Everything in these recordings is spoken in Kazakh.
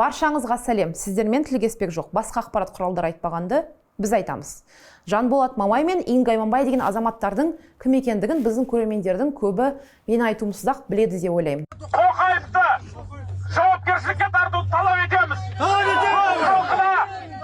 Баршаңызға сәлем. Сіздермен тіл кеспек жоқ. Басқа ақпарат құралдары айтпағанды біз айтамыз. Жанболат Мамай мен Инга Иманбай деген азаматтардың кім екендігін біздің көрермендердің көбі мен айтуымсыз-ақ біледі деп ойлаймын. Тоқаевты жауапкершілікке тартуды талап етеміз. Өз халқына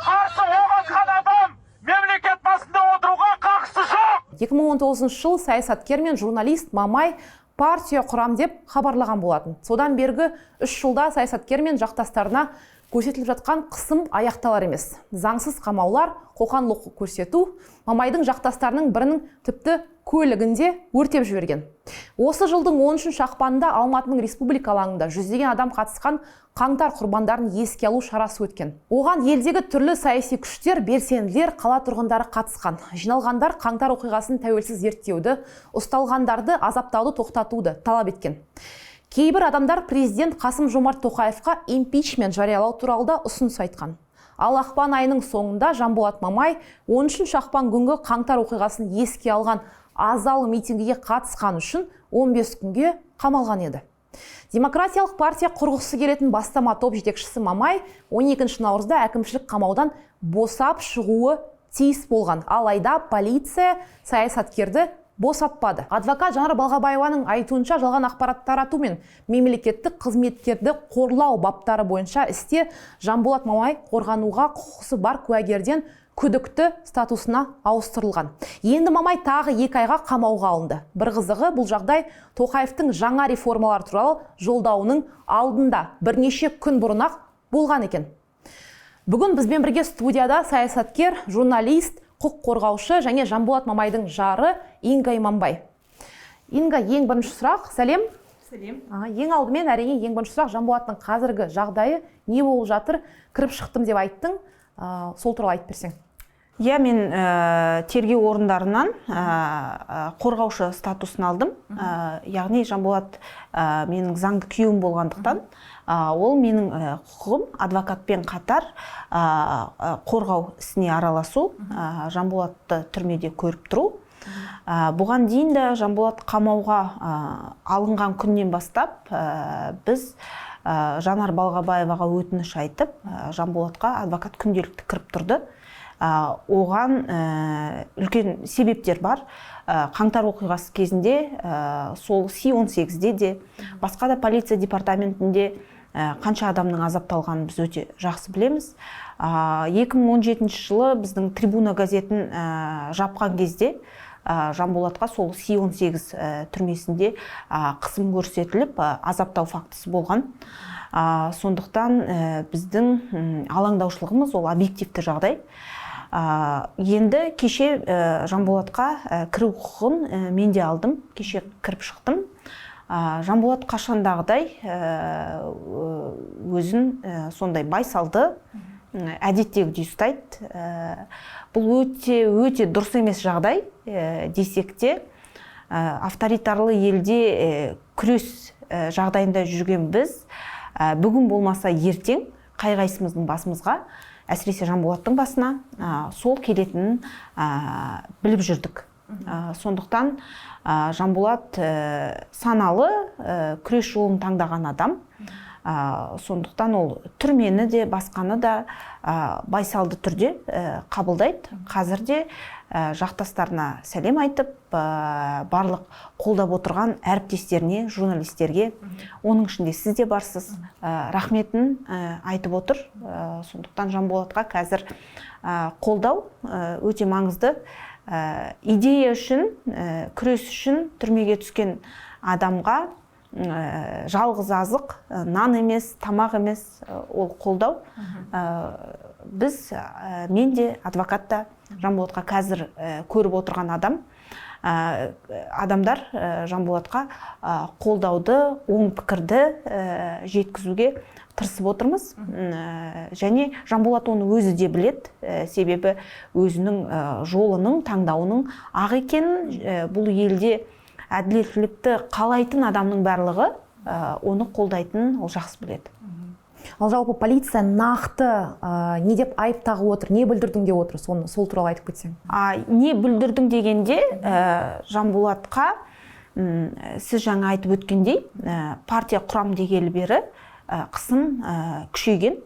қарсы оқ атқан адам мемлекет басында отыруға қақысы жоқ. 2019 жыл саясаткер мен журналист Мамай партия құрам деп хабарлаған болатын. Содан бергі 3 жылда саясаткер мен жақтастарына көрсетіліп жатқан қысым аяқталар емес. Заңсыз қамаулар, қоқан лоққы көрсету, Мамайдың жақтастарының бірінің тіпті көлігін де өртеп жіберген. Осы жылдың 13 ақпанында Алматының Республика алаңында жүздеген адам қатысқан қаңтар құрбандарын еске алу шарасы өткен. Оған елдегі түрлі саяси күштер, белсенділер, қала тұрғындары қатысқан. Жиналғандар қаңтар оқиғасын тәуелсіз зерттеуді, ұсталғандарды азаптауды тоқтатуды талап еткен. Кейбір адамдар президент Қасым Жомарт Тоқаевқа импичмент жариялау туралы да ұсыныс айтқан. Ал ақпан айының соңында Жанболат Мамай 13 ақпан күнгі қаңтар оқиғасын еске алған азалы митингіге қатысқан үшін 15 күнге қамалған еді. Демократиялық партия құрғысы келетін бастама топ жетекшісі Мамай 12 наурызда әкімшілік қамаудан босап шығуы тиіс болған. Алайда полиция саясаткерді босатпады. Адвокат Жанар Балғабаеваның айтуынша, жалған ақпарат тарату мен мемлекеттік қызметкерді қорлау баптары бойынша істе Жанболат Мамай қорғануға құқысы бар куәгерден күдікті статусына ауыстырылған. Енді Мамай тағы 2 айға қамауға алынды. Бір қызығы, бұл жағдай Тоқаевтың жаңа реформалар туралы жолдауының алдында бірнеше күн бұрын-ақ болған екен. Бүгін бізбен бірге студияда саясаткер, журналист, құқық қорғаушы және Жанболат Мамайдың жары Инга Иманбай. Инга, ең бірінші сұрақ, сәлем. Сәлем. Ең алдымен, әрине, ең бірінші сұрақ: Жанболаттың қазіргі жағдайы не болып жатыр? Кіріп шықтым деп айттың, сол туралы айтып берсең. Иә, мен тергеу орындарынан қорғаушы статусын алдым. Яғни Жанболат менің заңды күйеуім болғандықтан, ол менің құқығым адвокатпен қатар қорғау ісіне араласу, Жанболатты түрмеде көріп тұру. Бұған дейін де Жанболат қамауға алынған күннен бастап біз Жанар Балғабаеваға өтініш айтып, Жанболатқа адвокат күнделікті кіріп тұрды. Оған үлкен себептер бар. Қаңтар оқиғасы кезінде сол Си 18-де де, басқа да полиция департаментінде қанша адамның азапталғанын біз өте жақсы білеміз. 2017 жылы біздің «Трибуна» газетін жапқан кезде Жанболатқа сол Си 18 түрмесінде қысым көрсетіліп, азаптау фактісі болған. Сондықтан біздің алаңдаушылығымыз ол объективті жағдай. Енді кеше Жанболатқа кіру құқығын мен де алдым, кеше кіріп шықтым. Жанболат қашандағыдай өзін сондай байсалды, әдеттегідей ұстайды. Бұл өте өте дұрыс емес жағдай десек те, авторитарлы елде күрес жағдайында жүрген біз бүгін болмаса ертең қай қайсымыздың басымызға, әсіресе Жанболаттың басына сол келетінін біліп жүрдік. Сондықтан Жанболат саналы күрес жолын таңдаған адам. Сондықтан ол түрмені де, басқаны да байсалды түрде қабылдайды. Қазір де жақтастарына сәлем айтып, барлық қолдап отырған әріптестеріне, журналистерге, оның ішінде сіз де барсыз, рахметін айтып отыр. Сондықтан Жанболатқа қазір қолдау өте маңызды. Идея үшін, күрес үшін түрмеге түскен адамға жалғыз азық нан емес, тамақ емес, ол қолдау. Біз, мен де, адвокат та, Жанболатқа қазір көріп отырған адамдар Жанболатқа қолдауды, оң пікірді жеткізуге тырысып отырмыз. Және Жанболат оны өзі де біледі, себебі өзінің жолының, таңдауының ақ екенін, бұл елде әділеттілікті қалайтын адамның барлығы оны қолдайтынын ол жақсы біледі. Ал жалпы полиция нақты не деп айып тағып отыр, не бүлдірдің деп отыр, соны, сол туралы айтып кетсең. Не бүлдірдің дегенде, Жанболатқа, сіз жаңа айтып өткендей, партия құрам дегелі бері қысым күшейген.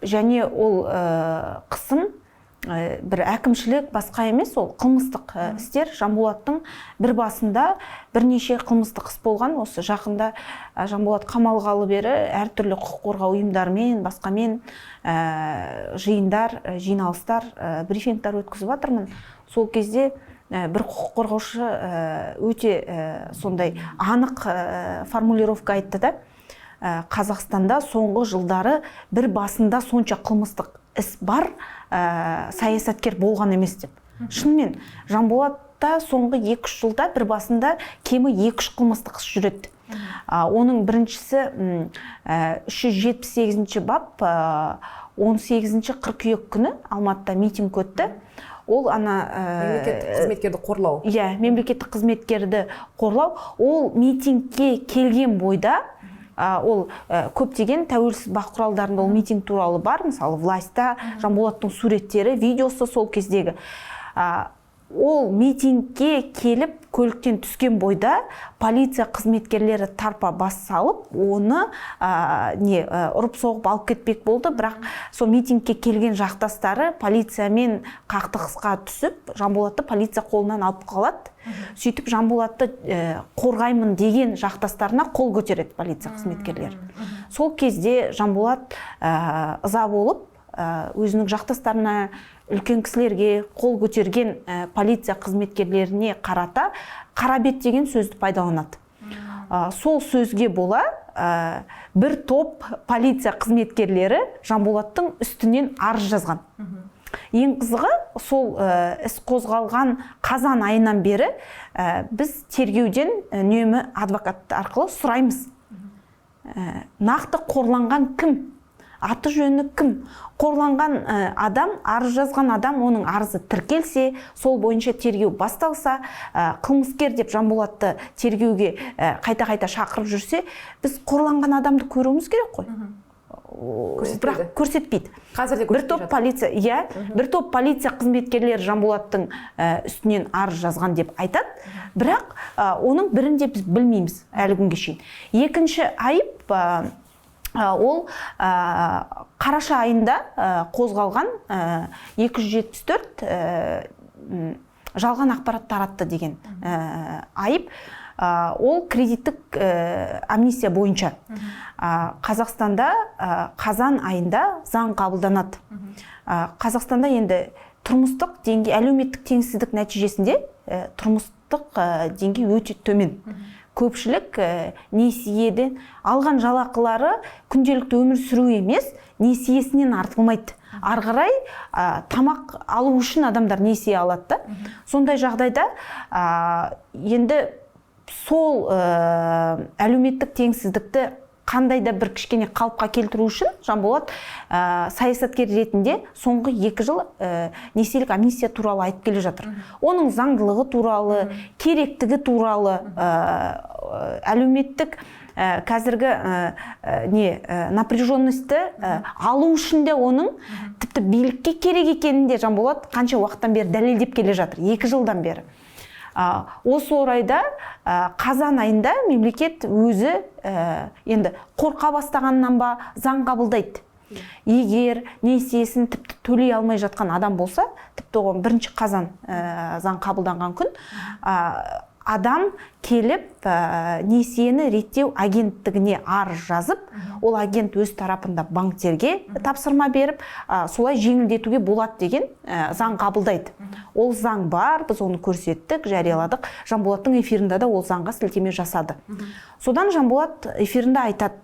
Және ол қысым бір әкімшілік басқа емес, ол қылмыстық істер. Жанболаттың бір басында бірнеше қылмыстық іс болған. Осы жақында Жанболат қамалғалы бері әртүрлі құқық қорғау ұйымдарымен, басқамен жиындар, жиналыстар, брифингтар өткізіп жатырмын. Сол кезде бір құқық қорғаушы өте сондай анық формулировка айтты да: Қазақстанда соңғы жылдары бір басында сонша қылмыстық іс бар саясаткер болған емес деп. Шынымен, Жанболатта соңғы 2-3 жылда бір басында кемі 2-3 қылмыстық іс жүреді. Оның біріншісі 378 бап, 18 қыркүйек күні Алматыда митинг өтті. Ол ана мемлекеттік қызметкерді қорлау. Иә, мемлекеттік қызметкерді қорлау. Ол митингке келген бойда, ол көптеген тәуелсіз бақ құралдарында ол митинг туралы бар, мысалы, Властьта Жанболаттың суреттері, видеосы сол кездегі. Ол митингке келіп, көліктен түскен бойда полиция қызметкерлері тарпа бас салып, оны не ұрып соғып алып кетпек болды. Бірақ сол митингке келген жақтастары полициямен қақтығысқа түсіп, Жанболатты полиция қолынан алып қалады. Сөйтіп Жанболатты қорғаймын деген жақтастарына қол көтереді полиция қызметкерлері. Сол кезде Жанболат ыза болып, өзінің жақтастарына, үлкен кісілерге қол көтерген полиция қызметкерлеріне қарата «қара бет» деген сөзді пайдаланады. Сол сөзге бола бір топ полиция қызметкерлері Жанболаттың үстінен арыз жазған. Ең қызығы, сол іс қозғалған қазан айынан бері біз тергеуден үнемі адвокат арқылы сұраймыз: нақты қорланған кім, аты жөні кім, қорланған адам, арыз жазған адам, оның арызы тіркелсе, сол бойынша тергеу басталса, қылмыскер деп Жанболатты тергеуге қайта-қайта шақырып жүрсе, біз қорланған адамды көруіміз керек қой. Көрсетпейді. Бірақ көрсетпейді. Қазір де бір көрсетпей топ жатыр. полиция, иә, бір топ полиция қызметкерлері Жанболаттың үстінен арыз жазған деп айтады, бірақ оның бірін де біз білмейміз әлі күнге шейін. Екінші айып, ол қараша айында қозғалған 274 жалған ақпарат таратты деген айып. Ол кредиттік амнистия бойынша. Қазақстанда қазан айында заң қабылданады. Қазақстанда енді тұрмыстық деңгей, әлеуметтік теңсіздік нәтижесінде тұрмыстық деңгей өте төмен. Көпшілік несиеден алған жалақылары күнделікті өмір сүру емес, несиесінен артылмайды. Ары қарай тамақ алу үшін адамдар несие алады да. Сондай жағдайда енді сол әлеуметтік теңсіздікті қандай да бір кішкене қалыпқа келтіру үшін Жанболат саясаткер ретінде соңғы 2 жыл несиелік амнистия туралы айтып келе жатыр. Оның заңдылығы туралы, керектігі туралы, әлеуметтік қазіргі не напряженностьті алу үшін де оның тіпті билікке керек екенін де Жанболат қанша уақыттан бері дәлелдеп келе жатыр, 2 жылдан бері. Осы орайда қазан айында мемлекет өзі енді қорқа бастағаннан ба, заң қабылдайды. Егер несиесін тіпті төлей алмай жатқан адам болса, тіпті оған 1 қазан, заң қабылданған күн, адам келіп, несиені реттеу агенттігіне арыз жазып, ол агент өз тарапында банктерге тапсырма беріп, солай жеңілдетуге болады деген заң қабылдайды. Ол заң бар, біз оны көрсеттік, жарияладық. Жанболаттың эфирінде да ол заңға сілтеме жасады. Содан Жанболат эфирінде айтады: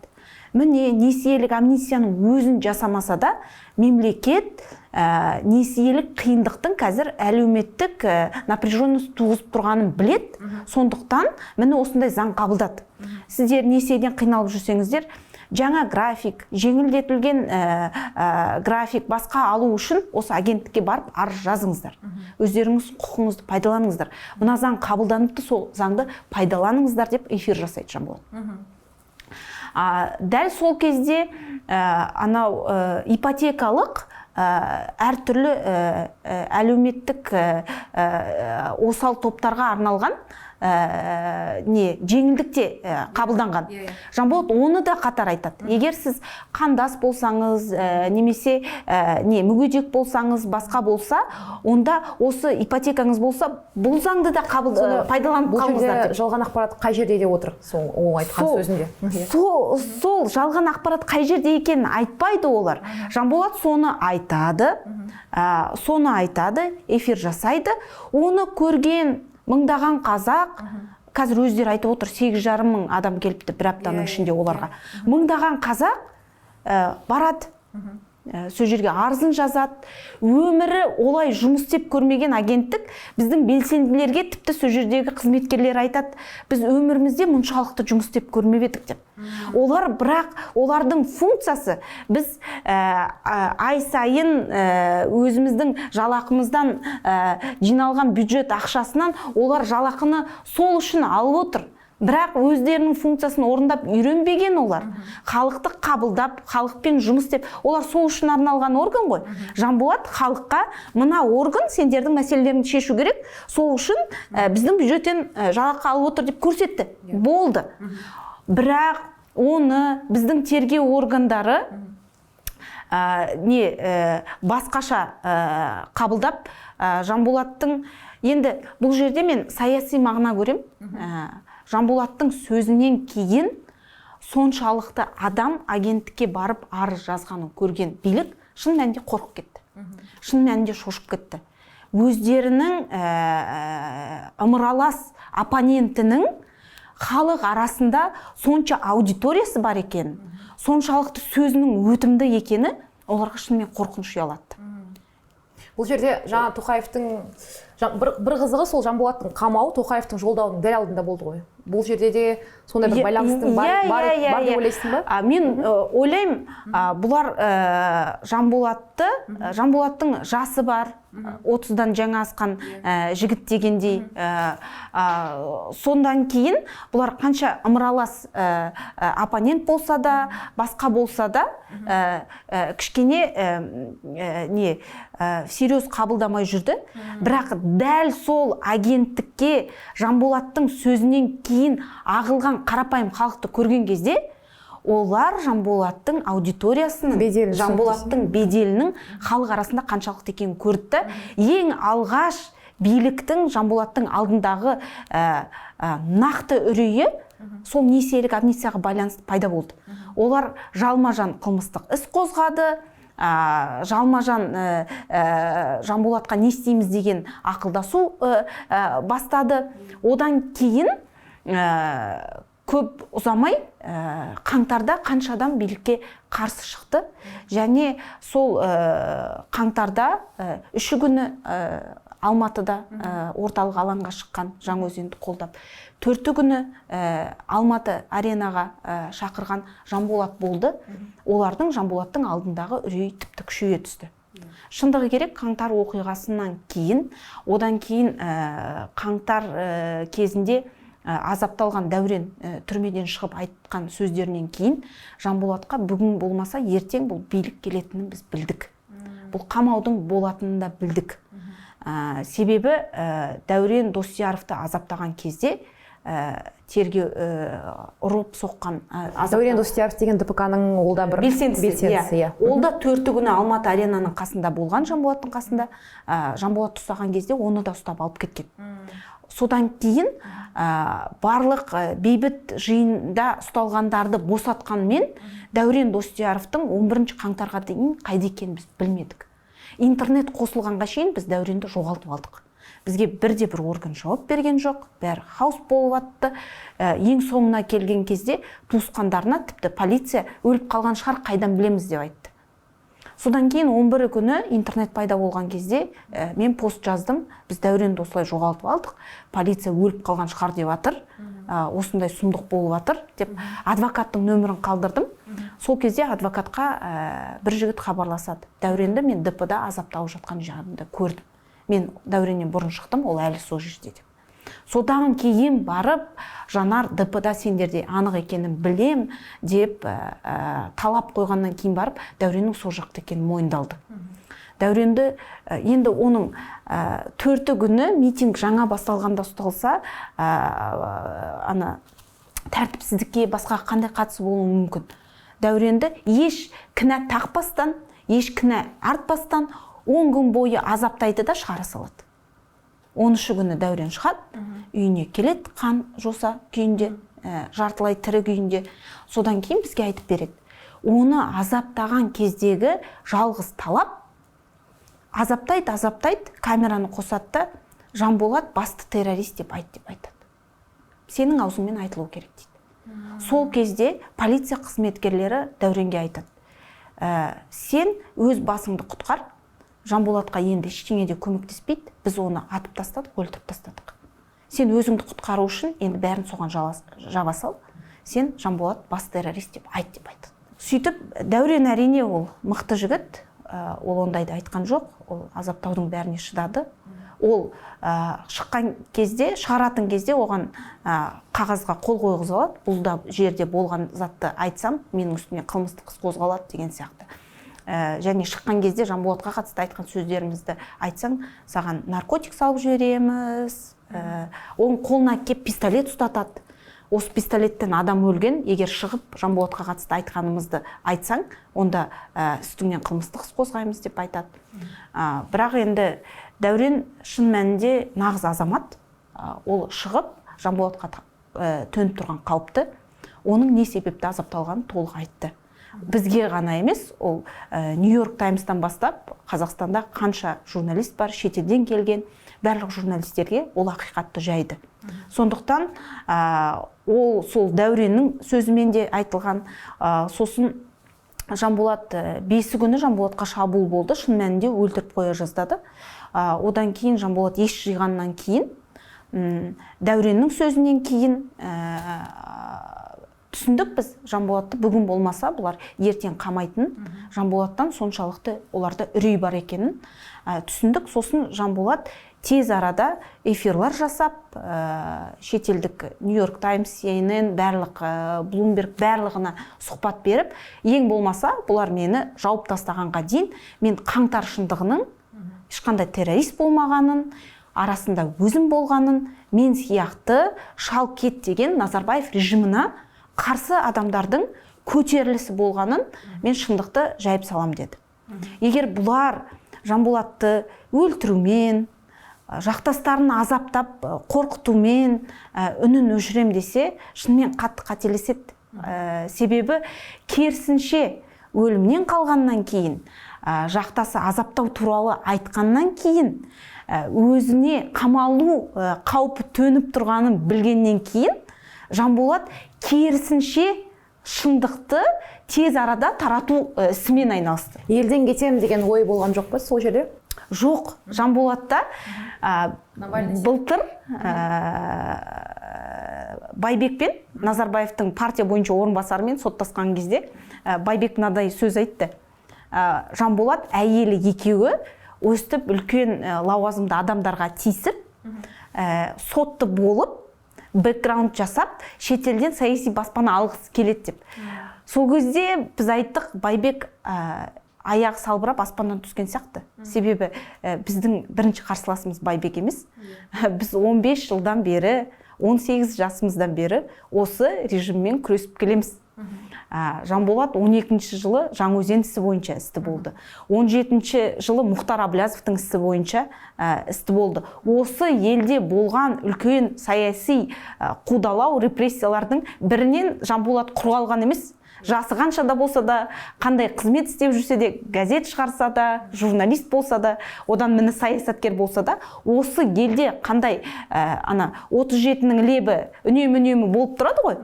міне, несиелік амнистияның өзін жасамаса да, мемлекет несиелік қиындықтың қазір әлеуметтік напряженность туғызып тұрғанын білет, сондықтан міне осындай заң қабылдады. Сіздер несиеден қиналып жүрсеңіздер, жаңа график, жеңілдетілген график басқа алу үшін осы агенттікке барып арыз жазыңыздар, өздеріңіз құқығыңызды пайдаланыңыздар, мына заң қабылданыпты, сол заңды пайдаланыңыздар деп эфир жасайды Жанболат. Дәл сол кезде анау ипотекалық әртүрлі әлеуметтік осал топтарға арналған не жеңілдік те қабылданған. Жанболат оны да қатар айтады. Егер сіз қандас болсаңыз, немесе не мүгедек болсаңыз, басқа болса, онда осы ипотекаңыз болса, бұл заңды да пайдаланып қалыңыздар деп. Жалған ақпарат қай жерде деп отыр сол ол айтқан сөзінде? Сол жалған ақпарат қай жерде екенін айтпайды олар. Жанболат соны айтады, соны айтады, эфир жасайды. Оны көрген мыңдаған қазақ, қазір өздері айтып отыр, 8,5 мың адам келіпті бір аптаның ішінде оларға. Мыңдаған қазақ барады, сол жерге арызын жазады. Өмірі олай жұмыс істеп көрмеген агенттік біздің белсенділерге, тіпті сол жердегі қызметкерлер айтады, біз өмірімізде мұншалықты жұмыс істеп көрмеп едік деп. Олар бірақ олардың функциясы біз ай сайын өзіміздің жалақымыздан жиналған бюджет ақшасынан олар жалақыны сол үшін алып отыр. Бірақ өздерінің функциясын орындап үйренбеген олар. Халықты қабылдап, халықпен жұмыс істеп, олар сол үшін арналған орган ғой. Жанболат халыққа мына орган сендердің мәселелеріңді шешу керек, сол үшін біздің бюджеттен жалақы алып отыр деп көрсетті. Болды. Бірақ оны біздің тергеу органдары басқаша қабылдап, Жанболаттың, енді бұл жерде мен саяси мағына көрем. Жанболаттың сөзінен кейін соншалықты адам агенттікке барып арыз жазғанын көрген билік шын мәнінде қорқып кетті. Шын мәнінде шошып кетті. Өздерінің ымыралас оппонентінің халық арасында сонша аудиториясы бар екенін, соншалықты сөзінің өтімді екені оларға шынымен қорқыныш ұялатты. Бұл жерде жаңа Тоқаевтың бір қызығы сол Жанболаттың қамауы Тоқаевтың жолдауының дәл алдында болды ғой. Бұл жерде де сондай бір байланыстың бар деп ойлайсың ба? Мен ойлаймын, бұлар Жанболаттың жасы бар, 30-дан жаңа асқан жігіт дегендей. Сондан кейін бұлар қанша ымыралас оппонент болса да, басқа болса да, кішкене всерьез қабылдамай жүрді. Бірақ дәл сол агенттікке Жанболаттың сөзінен кейін ағылған қарапайым халықты көрген кезде олар Жанболаттың аудиториясының, беделін, Жанболаттың беделінің халық арасында қаншалықты екенін көрді. Ең алғаш биліктің Жанболаттың алдындағы нақты үрейі сол несиелік амнистияға байланысты пайда болды. Олар жалма-жан қылмыстық іс қозғады, жалма-жан Жанболатқа не істейміз деген ақылдасу бастады. Одан кейін көп ұзамай қаңтарда қанша адам билікке қарсы шықты. Және сол қаңтарда үші күні Алматыда орталық алаңға шыққан Жаңаөзенді қолдап, төрті күні Алматы аренаға шақырған Жанболат болды. Олардың Жанболаттың алдындағы үрейі тіпті күшейе түсті. Шындығы керек, қаңтар оқиғасынан кейін, одан кейін қаңтар кезінде азапталған Дәурен түрмеден шығып айтқан сөздерінен кейін Жанболатқа бүгін болмаса ертең бұл билік келетінін біз білдік. Бұл қамаудың болатынын да білдік. Себебі Дәурен Достияровты азаптаған кезде тергеу ұрып соққан Дәурен Достияров деген ДПК-ның ол да бір белсендісі, иә. Ол да төрті күні Алматы аренаның қасында болған, Жанболаттың қасында. Жанболатты ұстаған кезде оны да ұстап алып кеткен. Содан кейін барлық бейбіт жиында ұсталғандарды босатқанмен Дәурен Достияровтың 11 қаңтарға дейін қайда екенін біз білмедік. Интернет қосылғанға шейін біз Дәуренді жоғалтып алдық. Бізге бірде бір орган жауап берген жоқ, бәрі хаос болып атты. Ең соңына келген кезде туысқандарына тіпті полиция өліп қалған шығар, қайдан білеміз деп айтты. Содан кейін 11 күні интернет пайда болған кезде мен пост жаздым. Біз Дәуренді осылай жоғалтып алдық, полиция өліп қалған шығар деп жатыр, осындай сұмдық болып жатыр деп адвокаттың нөмірін қалдырдым. Сол кезде адвокатқа бір жігіт хабарласады. Дәуренді мен ДП-да азапталып жатқан жағында көрдім. Мен Дәуреннен бұрын шықтым, ол әлі сол жерде деп. Содан кейін барып, Жанар ДП-да сендерде анық екенін білем деп талап қойғаннан кейін барып, Дәуреннің сол жақта екенін мойындалды. Дәуренді енді оның 4 күні митинг жаңа басталғанда ұсталса, ана тәртіпсіздікке басқа қандай қатысы болуы мүмкін? Дәуренді еш кінә тақпастан, еш кінә артпастан 10 күн бойы азаптайды да шығара салады. 10-шы күні Дәурен шығады, үйіне келеді, қан жоса күйінде, жартылай тірі күйінде. Содан кейін бізге айтып береді. Оны азаптаған кездегі жалғыз талап, азаптайды, азаптайды, камераны қосады да, Жанболат басты террорист деп айт деп айтады. Сенің аузыңмен айтылу керек дейді. Сол кезде полиция қызметкерлері Дәуренге айтады. Сен өз басыңды құтқар, Жанболатқа енді ештеңе де көмектеспейді, біз оны атып тастадық, өлтіріп тастадық. Сен өзіңді құтқару үшін енді бәрін соған жаба сал, сен Жанболат бас террорист деп айт деп айтады. Сөйтіп Дәурен әрине ол мықты жігіт, ол ондайды айтқан жоқ, ол азаптаудың бәріне шыдады. Ол шыққан кезде, шығаратын кезде оған қағазға қол қойғызып алады, бұл да жерде болған затты айтсам, менің үстіме қылмыстық іс қозғалады деген сияқты. Және шыққан кезде Жанболатқа қатысты айтқан сөздерімізді айтсаң, саған наркотик салып жібереміз. Оның қолына кеп пистолет ұстатады. Осы пистолеттен адам өлген, егер шығып Жанболатқа қатысты айтқанымызды айтсаң, онда үстіңнен қылмыстық іс қозғаймыз деп айтады. Бірақ енді Дәурен шын мәнінде нағыз азамат. Ол шығып Жанболатқа төніп тұрған қауіпті, оның не себепті азапталғанын толық айтты. Бізге ғана емес, ол Нью-Йорк Таймстан бастап Қазақстанда қанша журналист бар, шетелден келген барлық журналистерге ол ақиқатты жайды. Сондықтан ол сол Дәуреннің сөзімен де айтылған. Сосын Жанболат 5 күні Жанболатқа шабуыл болды, шын мәнінде өлтіріп қоя жаздады. Одан кейін Жанболат ес жиғаннан кейін, Дәуреннің сөзінен кейін түсіндік біз Жанболатты бүгін болмаса бұлар ертең қамайтын, Жанболаттан соншалықты оларда үрей бар екенін түсіндік. Сосын Жанболат тез арада эфирлар жасап, шетелдік Нью-Йорк Таймс, CNN, барлық Bloomberg барлығына сұхбат беріп, ең болмаса бұлар мені жауып тастағанға дейін мен қаңтар шындығының ешқандай террорист болмағанын, арасында өзім болғанын, мен сияқты шал кет деген Назарбаев режимына қарсы адамдардың көтерілісі болғанын мен шындықты жайып салам деді. Егер бұлар Жанболатты өлтірумен, жақтастарын азаптап, қорқытумен үнін өшірем десе, шынымен қатты қателеседі. Себебі керісінше өлімнен қалғаннан кейін, жақтасы азаптау туралы айтқаннан кейін, өзіне қамалу қаупі төніп тұрғанын білгеннен кейін Жанболат керісінше шындықты тез арада тарату ісімен айналысты. Елден кетемін деген ой болған жоқ па сол жерде? Жоқ, Жанболатта былтыр Байбекпен Назарбаевтың партия бойынша орынбасарымен соттасқан кезде Байбек мынадай сөз айтты. Жанболат әйелі екеуі өстіп үлкен лауазымды адамдарға тиісіп, сотты болып, бэкграунд жасап, шетелден саяси баспана алғысы келеді деп. Сол кезде біз айттық, Байбек аяғы салбырап аспаннан түскен сияқты. Себебі біздің бірінші қарсыласымыз Байбек емес. Біз 15 жылдан бері, 18 жасымыздан бері осы режиммен күресіп келеміз. Жанболат 12 жылы Жаңаөзен ісі бойынша істі болды. 17 жылы Мұхтар Әблязовтың ісі бойынша істі болды. Осы елде болған үлкен саяси қудалау, репрессиялардың бірінен Жанболат құр қалған емес. Жасы қанша да болса да, қандай қызмет істеп жүрсе де, газет шығарса да, журналист болса да, одан міне саясаткер болса да, осы елде қандай ана 37-нің лебі үнемі-үнемі болып тұрады ғой.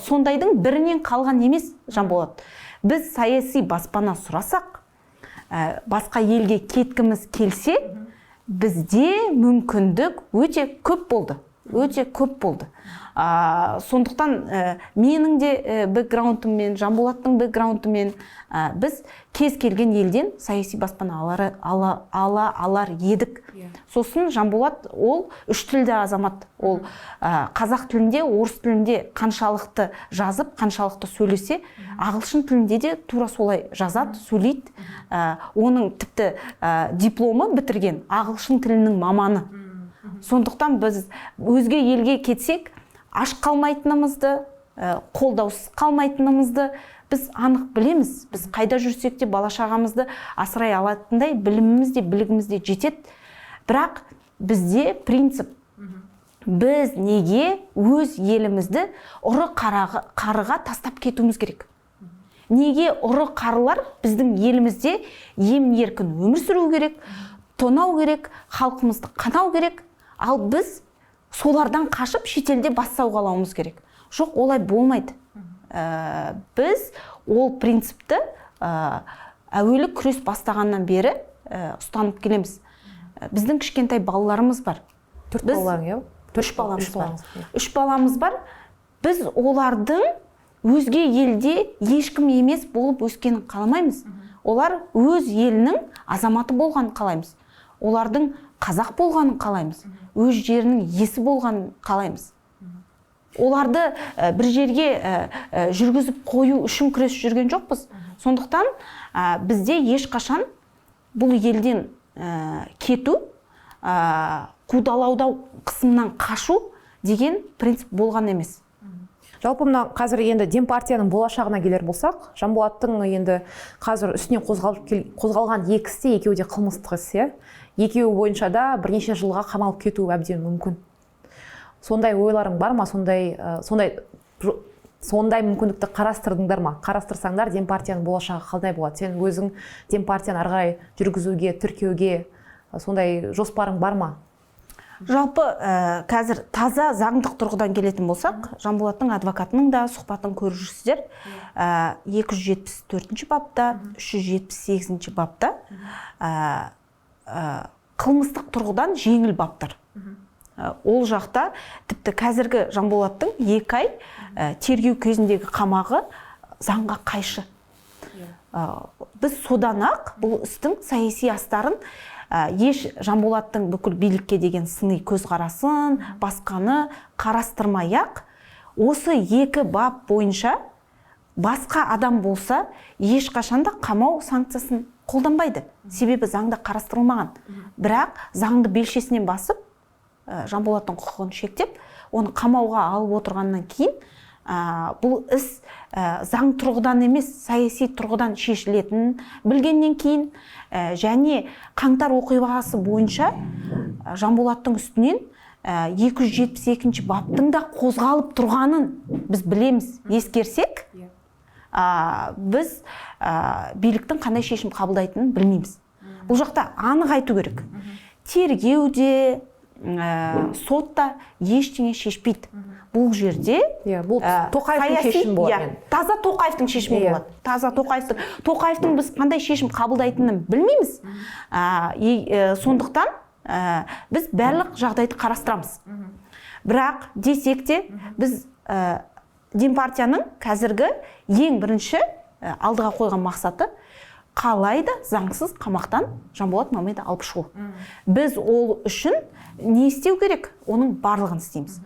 Сондайдың бірінен қалған емес Жанболат. Біз саяси баспана сұрасақ, басқа елге кеткіміз келсе, бізде мүмкіндік өте көп болды. Өте көп болды. Сондықтан менің де бэкграундыммен, Жанболаттың бэкграундымен біз кез келген елден саяси баспана ала алар едік. Сосын Жанболат ол үш тілді азамат. Ол қазақ тілінде, орыс тілінде қаншалықты жазып, қаншалықты сөйлесе, ағылшын тілінде де тура солай жазады, сөйлейді. Оның тіпті дипломы бітірген ағылшын тілінің маманы. Сондықтан біз өзге елге кетсек, аш қалмайтынымызды, қолдаусыз қалмайтынымызды біз анық білеміз. Біз қайда жүрсек те бала шағамызды асырай алатындай біліміміз де, білігіміз де жетеді. Бірақ бізде принцип: біз неге өз елімізді ұры қарыға тастап кетуіміз керек? Неге ұры қарылар біздің елімізде емін еркін өмір сүру керек, тонау керек, халқымызды қанау керек, ал біз солардан қашып шетелде бас сауғалауымыз керек? Жоқ, олай болмайды. Біз ол принципті әуелі күрес бастағаннан бері ұстанып келеміз. Біздің кішкентай балаларымыз бар. 4 балаларың, иә? 3 баламыз бар. 3 баламыз бар. Біз олардың өзге елде ешкім емес болып өскенін қаламаймыз. Олар өз елінің азаматы болғанын қалаймыз. Олардың қазақ болғанын қалаймыз. Өз жерінің иесі болғанын қалаймыз. Оларды бір жерге жүргізіп қою үшін күресіп жүрген жоқпыз. Сондықтан бізде ешқашан бұл елден кету, қудалауда қысымнан қашу деген принцип болған емес. Жалпы мына қазір енді Демпартияның болашағына келер болсақ, Жанболаттың енді қазір үстіне қозғалған екі істе, екеуі де қылмыстық іс, иә? Екеуі бойынша да бірнеше жылға қамалып кетуі әбден мүмкін. Сондай ойларың бар ма? Сондай мүмкіндікті қарастырдыңдар ма? Қарастырсаңдар, Демпартияның болашағы қандай болады? Сен өзің Демпартияны ары қарай жүргізуге, тіркеуге сондай жоспарың бар ма? Жалпы қазір таза заңдық тұрғыдан келетін болсақ, Жанболаттың адвокатының да сұхбатын көріп жүрсіздер. 274 бапта, 378 бапта қылмыстық тұрғыдан жеңіл баптар. Ол жақта тіпті қазіргі Жанболаттың 2 ай тергеу кезіндегі қамағы заңға қайшы. Біз содан ақ бұл істің саяси астарын, еш Жанболаттың бүкіл билікке деген сыни көзқарасын, басқаны қарастырмай-ақ, осы 2 бап бойынша басқа адам болса, ешқашан да қамау санкциясын қолданбайды. Себебі заңда қарастырылмаған. Бірақ заңды белшесінен басып, Жанболаттың құқығын шектеп, оны қамауға алып отырғаннан кейін, бұл іс заң тұрғыдан емес, саяси тұрғыдан шешілетінін білгеннен кейін, және қаңтар оқиғасы бойынша Жанболаттың үстінен 272 баптың да қозғалып тұрғанын біз білеміз, ескерсек, біз биліктің қандай шешім қабылдайтынын білмейміз. Бұл жақта анық айту керек. Тергеуде, сотта ештеңе шешпейді. Бұл жерде бұл Тоқаевтың шешімі болады. Таза Тоқаевтың шешімі болады. Таза Тоқаевтың біз қандай шешім қабылдайтынын білмейміз. Сондықтан біз барлық жағдайды қарастырамыз. Бірақ десек те, біз Демпартияның қазіргі ең бірінші алдыға қойған мақсаты қалай да заңсыз қамақтан Жанболат Мамайды алып шығу. Біз ол үшін не істеу керек, оның барлығын істейміз.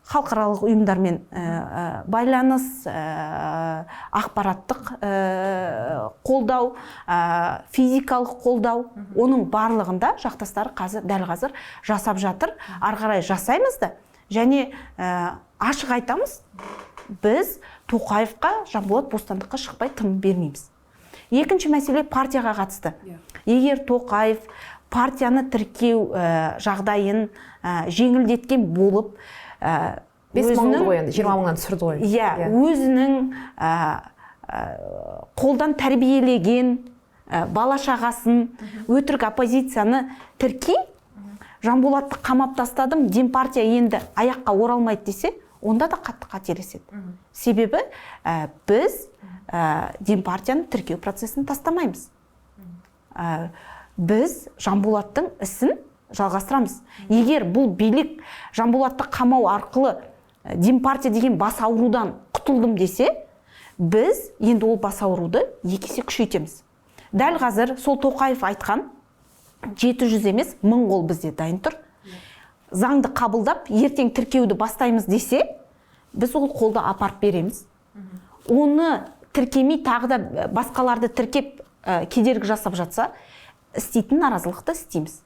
Халықаралық ұйымдармен байланыс, ақпараттық қолдау, физикалық қолдау, оның барлығында жақтастары қазір, дәл қазір жасап жатыр. Ары қарай жасаймыз да, және ашық айтамыз, біз Тоқаевқа, Жанболат бостандыққа шықпай тыным бермейміз. Екінші мәселе партияға қатысты. Егер Тоқаев партияны тіркеу жағдайын жеңілдеткен болып, 5 мың ғой енді, 20 мыңнан түсірді ғой. Иә, өзінің қолдан тәрбиелеген бала шағасын, өтірік оппозицияны тіркей, Жанболатты қамап тастадым, Демпартия енді аяққа оралмайды десе, онда да қатты қателеседі. Себебі біз Демпартияны тіркеу процесін тастамаймыз. Біз Жанболаттың ісін Жалғастырамыз. Егер бұл билік Жанболатты қамау арқылы Демпартия деген бас аурудан құтылдым десе, біз енді ол бас ауруды екі есе күшейтеміз. Дәл қазір сол Тоқаев айтқан 700 емес, 1000 қол бізде дайын тұр. Заңды қабылдап, ертең тіркеуді бастаймыз десе, біз ол қолды апарып береміз. Оны тіркемей тағы да басқаларды тіркеп, кедергі жасап жатса, істейтін наразылықты істейміз.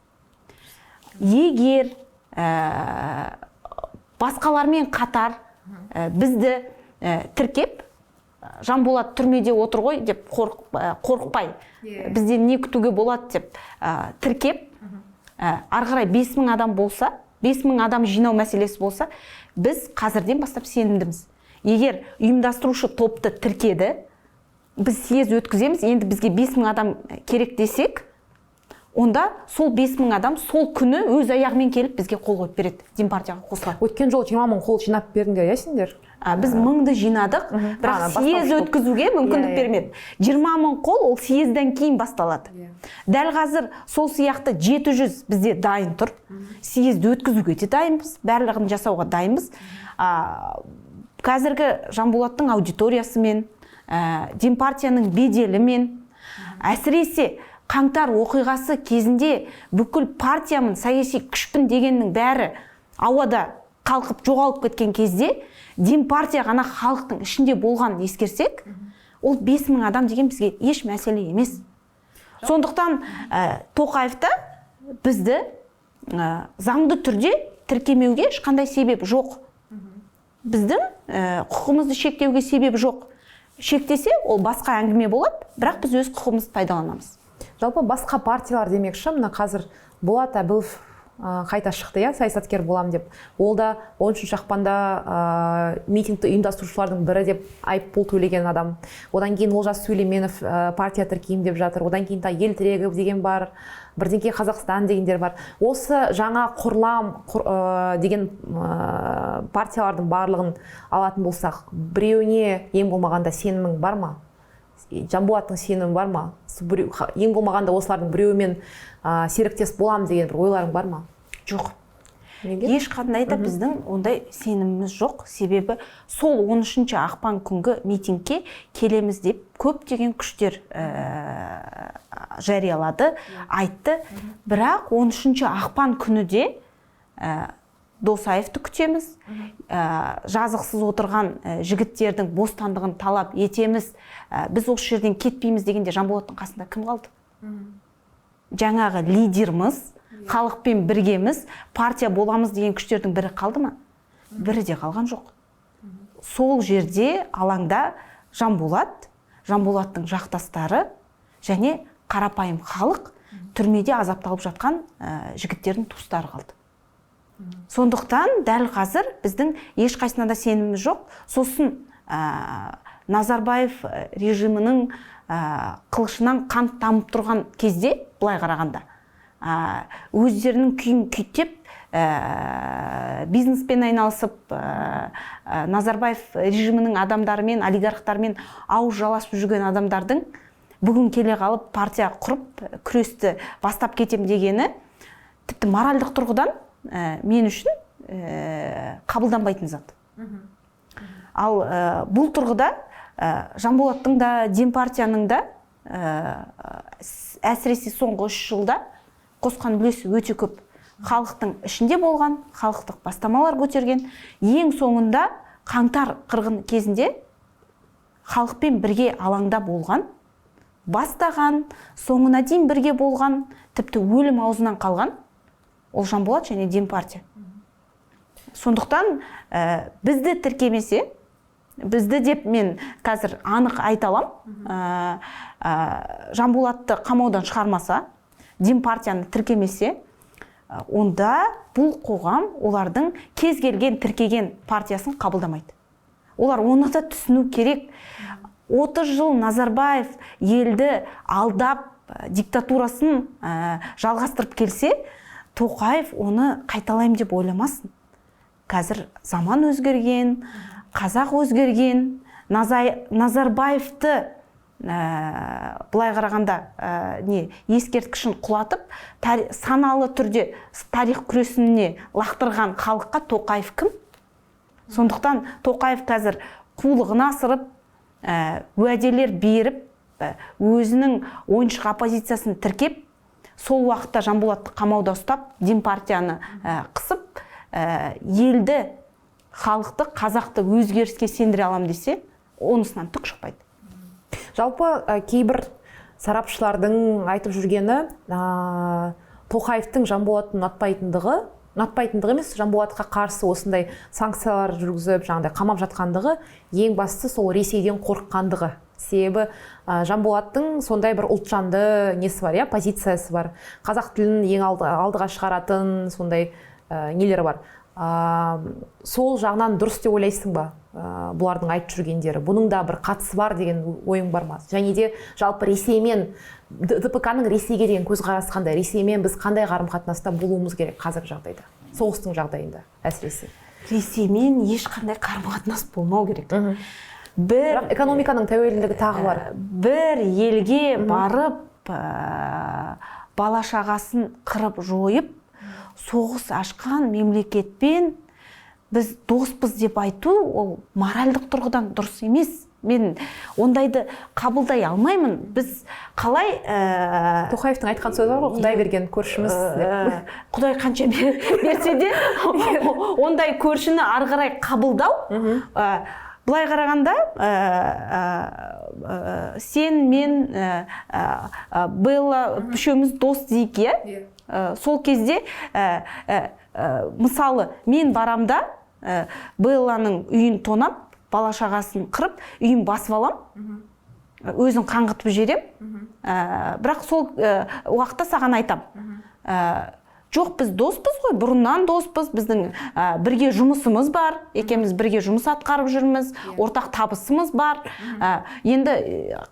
Егер басқалармен қатар бізді тіркеп, Жанболат түрмеде отыр ғой деп қорықпай, бізден не күтуге болады деп тіркеп, ары қарай 5000 адам болса, 5000 адам жинау мәселесі болса, біз қазірден бастап сенімдіміз. Егер ұйымдастырушы топты тіркеді, біз съезд өткіземіз, енді бізге 5000 адам керек десек, онда сол 5000 адам сол күні өз аяғымен келіп бізге қол қойып береді, Демпартияға қосылады. Өткен жолы 20 мың қол жинап бердіңдер, иә, сендер? Біз 1000-ды жинадық, бірақ съезд бастауыш топ. өткізуге мүмкіндік Иә, иә. бермеді. 20 мың қол ол съезден кейін басталады. Дәл қазір сол сияқты 700 бізде дайын тұр. Съезді өткізуге де дайынбыз, барлығын жасауға дайынбыз. Қазіргі Жанболаттың аудиториясымен, Демпартияның беделімен, әсіресе қаңтар оқиғасы кезінде бүкіл партиямын, саяси күшпін дегеннің бәрі ауада қалқып жоғалып кеткен кезде, Демпартия ғана халықтың ішінде болғанын ескерсек, ол 5000 адам деген бізге еш мәселе емес. Сондықтан Тоқаевта бізді заңды түрде тіркемеуге ешқандай себеп жоқ. Біздің құқығымызды шектеуге себеп жоқ. Шектесе, ол басқа әңгіме болады, бірақ біз өз құқығымызды пайдаланамыз. Жалпы басқа партиялар демекші, мына қазір Болат Әбілов қайта шықты, иә, саясаткер болам деп. Ол да 13 ақпанда митингті ұйымдастырушылардың бірі деп айыппұл төлеген адам. Одан кейін Олжас Сүлейменов партия тіркеймін деп жатыр. Одан кейін та Ел тірегі деген бар, бірдеңке Қазақстан дегендер бар. Осы жаңа құрлам деген партиялардың барлығын алатын болсақ, біреуіне ең болмағанда сенімің бар ма? Жанболаттың сенімі бар ма? Ең болмағанда осылардың біреуімен серіктес болам деген бір ойларың бар ма? Жоқ. Неге? Ешқандай да біздің ондай сеніміміз жоқ. Себебі сол 13 ақпан күнгі митингке келеміз деп көптеген күштер жариялады, айтты. Бірақ 13 ақпан күні де Досаевты күтеміз, жазықсыз отырған жігіттердің бостандығын талап етеміз, біз осы жерден кетпейміз дегенде Жанболаттың қасында кім қалды? Жаңағы лидерміз, халықпен біргеміз, партия боламыз деген күштердің бірі қалды ма? Бірі де қалған жоқ. Сол жерде алаңда Жанболат, Жанболаттың жақтастары және қарапайым халық, түрмеде азапталып жатқан жігіттердің туыстары қалды. Сондықтан дәл қазір біздің ешқайсысына да сеніміміз жоқ. Сосын Назарбаев режимінің қылышынан қан тамып тұрған кезде, былай қарағанда, өздерінің күйін күйттеп, бизнеспен айналысып, Назарбаев режимінің адамдарымен, олигархтармен ауыз жаласып жүрген адамдардың бүгін келе қалып партия құрып, күресті бастап кетем дегені тіпті моральдық тұрғыдан мен үшін қабылданбайтын зат. Ал бұл тұрғыда Жанболаттың да, Демпартияның да әсіресе соңғы 3 жылда қосқан үлесі өте көп. Халықтың ішінде болған, халықтық бастамалар көтерген, ең соңында қаңтар қырғын кезінде халықпен бірге алаңда болған, бастаған, соңына дейін бірге болған, тіпті өлім аузынан қалған ол Жанболат және Демпартия. Сондықтан бізді тіркемесе, бізді деп мен қазір анық айта алам, Жанболатты қамаудан шығармаса, Демпартияны тіркемесе, онда бұл қоғам олардың кез келген тіркеген партиясын қабылдамайды. Олар оны да түсіну керек. 30 жыл Назарбаев елді алдап, диктатурасын жалғастырып келсе, Тоқаев оны қайталаймын деп ойламасын. Қазір заман өзгерген, қазақ өзгерген. Назарбаевты былай қарағанда ескерткішін құлатып, саналы түрде тарих күресіне лақтырған халыққа Тоқаев кім? Сондықтан Тоқаев қазір қулығын асырып, уәделер беріп, өзінің ойыншық оппозициясын тіркеп, сол уақытта Жанболатты қамауда ұстап, Демпартияны қысып, елді, халықты, қазақты өзгеріске сендіре алам десе, онысынан түк шықпайды. Жалпы кейбір сарапшылардың айтып жүргені, Тоқаевтың Жанболатты ұнатпайтындығы емес, Жанболатқа қарсы осындай санкциялар жүргізіп, жаңағыдай қамап жатқандығы, ең бастысы сол Ресейден қорыққандығы. Себебі Жанболаттың сондай бір ұлтжанды несі бар, иә, позициясы бар. Қазақ тілін ең алдыға шығаратын сондай нелері бар. Сол жағынан дұрыс деп ойлайсың ба? Бұлардың айтып жүргендері, бұның да бір қатысы бар деген ойың бар ма? Және де жалпы Ресеймен, ДПК-ның Ресейге деген көзқарасы қандай? Ресеймен біз қандай қарым-қатынаста болуымыз керек қазіргі жағдайда? Соғыстың жағдайында әсіресе. Ресеймен ешқандай қарым-қатынас болмау керек. Бірақ экономиканың тәуелділігі тағы бар. Бір елге барып, бала шағасын қырып жойып, соғыс ашқан мемлекетпен біз доспыз деп айту, ол моральдық тұрғыдан дұрыс емес. Мен ондайды қабылдай алмаймын. Біз қалай, Тоқаевтың айтқан сөзі бар ғой, Құдай берген көршіміз деп. Құдай қанша берсе де, ондай көршіні ары қарай қабылдау, былай қарағанда, сен, мен, Белла үшеуміз дос дейік, иә? Сол кезде, мысалы, мен барамда, Белланың үйін тонап, бала шағасын қырып, үйін басып алам, өзін қаңғытып жіберем. Бірақ сол уақытта саған айтам. Жоқ, біз доспыз ғой, бұрыннан доспыз, біздің бірге жұмысымыз бар, екеуміз бірге жұмыс атқарып жүрміз, ортақ табысымыз бар. Енді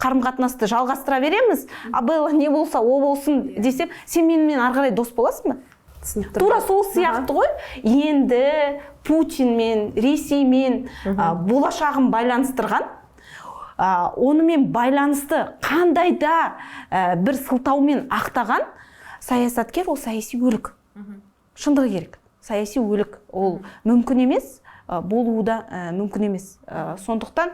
қарым-қатынасты жалғастыра береміз, а Белла не болса, о болсын десем, сен менімен ары қарай дос боласың ба? Түсінікті. Тура сол сияқты ғой. Енді Путинмен, Ресеймен болашағын байланыстырған, онымен байланысты қандай да бір сылтаумен ақтаған саясаткер, ол саяси өлік. Шындығы керек. Саяси өлік. Ол мүмкін емес, болуы да мүмкін емес. Сондықтан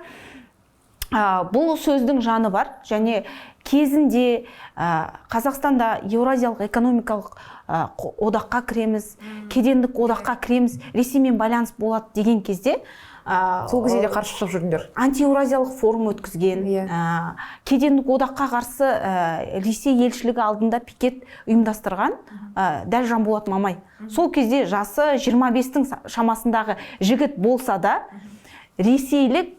бұл сөздің жаны бар. Және кезінде Қазақстанда Еуразиялық экономикалық одаққа кіреміз, кедендік одаққа кіреміз, Ресеймен байланыс болады деген кезде, сол кезде де қарсы шығып жүрдіңдер. Антиеуразиялық форум өткізген, кедендік одаққа қарсы Ресей елшілігі алдында пикет ұйымдастырған, дәл Жанболат Мамай. Сол кезде жасы 25-тің шамасындағы жігіт болса да, Ресейдің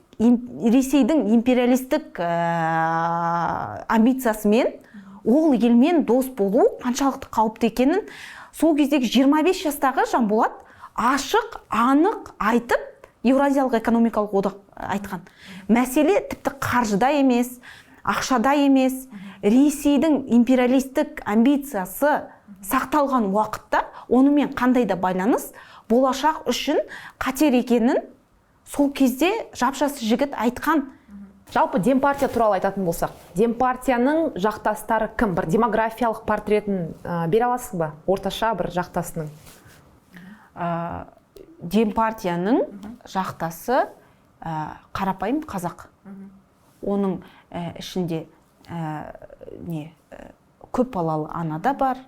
империалистік амбициясымен ол елмен дос болу қаншалықты қауіпті екенін сол кездегі 25 жастағы Жанболат ашық, анық айтып, Еуразиялық экономикалық одақ айтқан. Мәселе тіпті қаржыда емес, ақшада емес, Ресейдің империалистік амбициясы сақталған уақытта онымен қандай да байланыс болашақ үшін қатер екенін сол кезде жап-жас жігіт айтқан. Жалпы Демпартия туралы айтатын болсақ, Демпартияның жақтастары кім? Бір демографиялық портретін бере аласың ба? Орташа бір жақтасының. Демпартияның жақтасы қарапайым қазақ. Оның ішінде көп балалы ана да бар.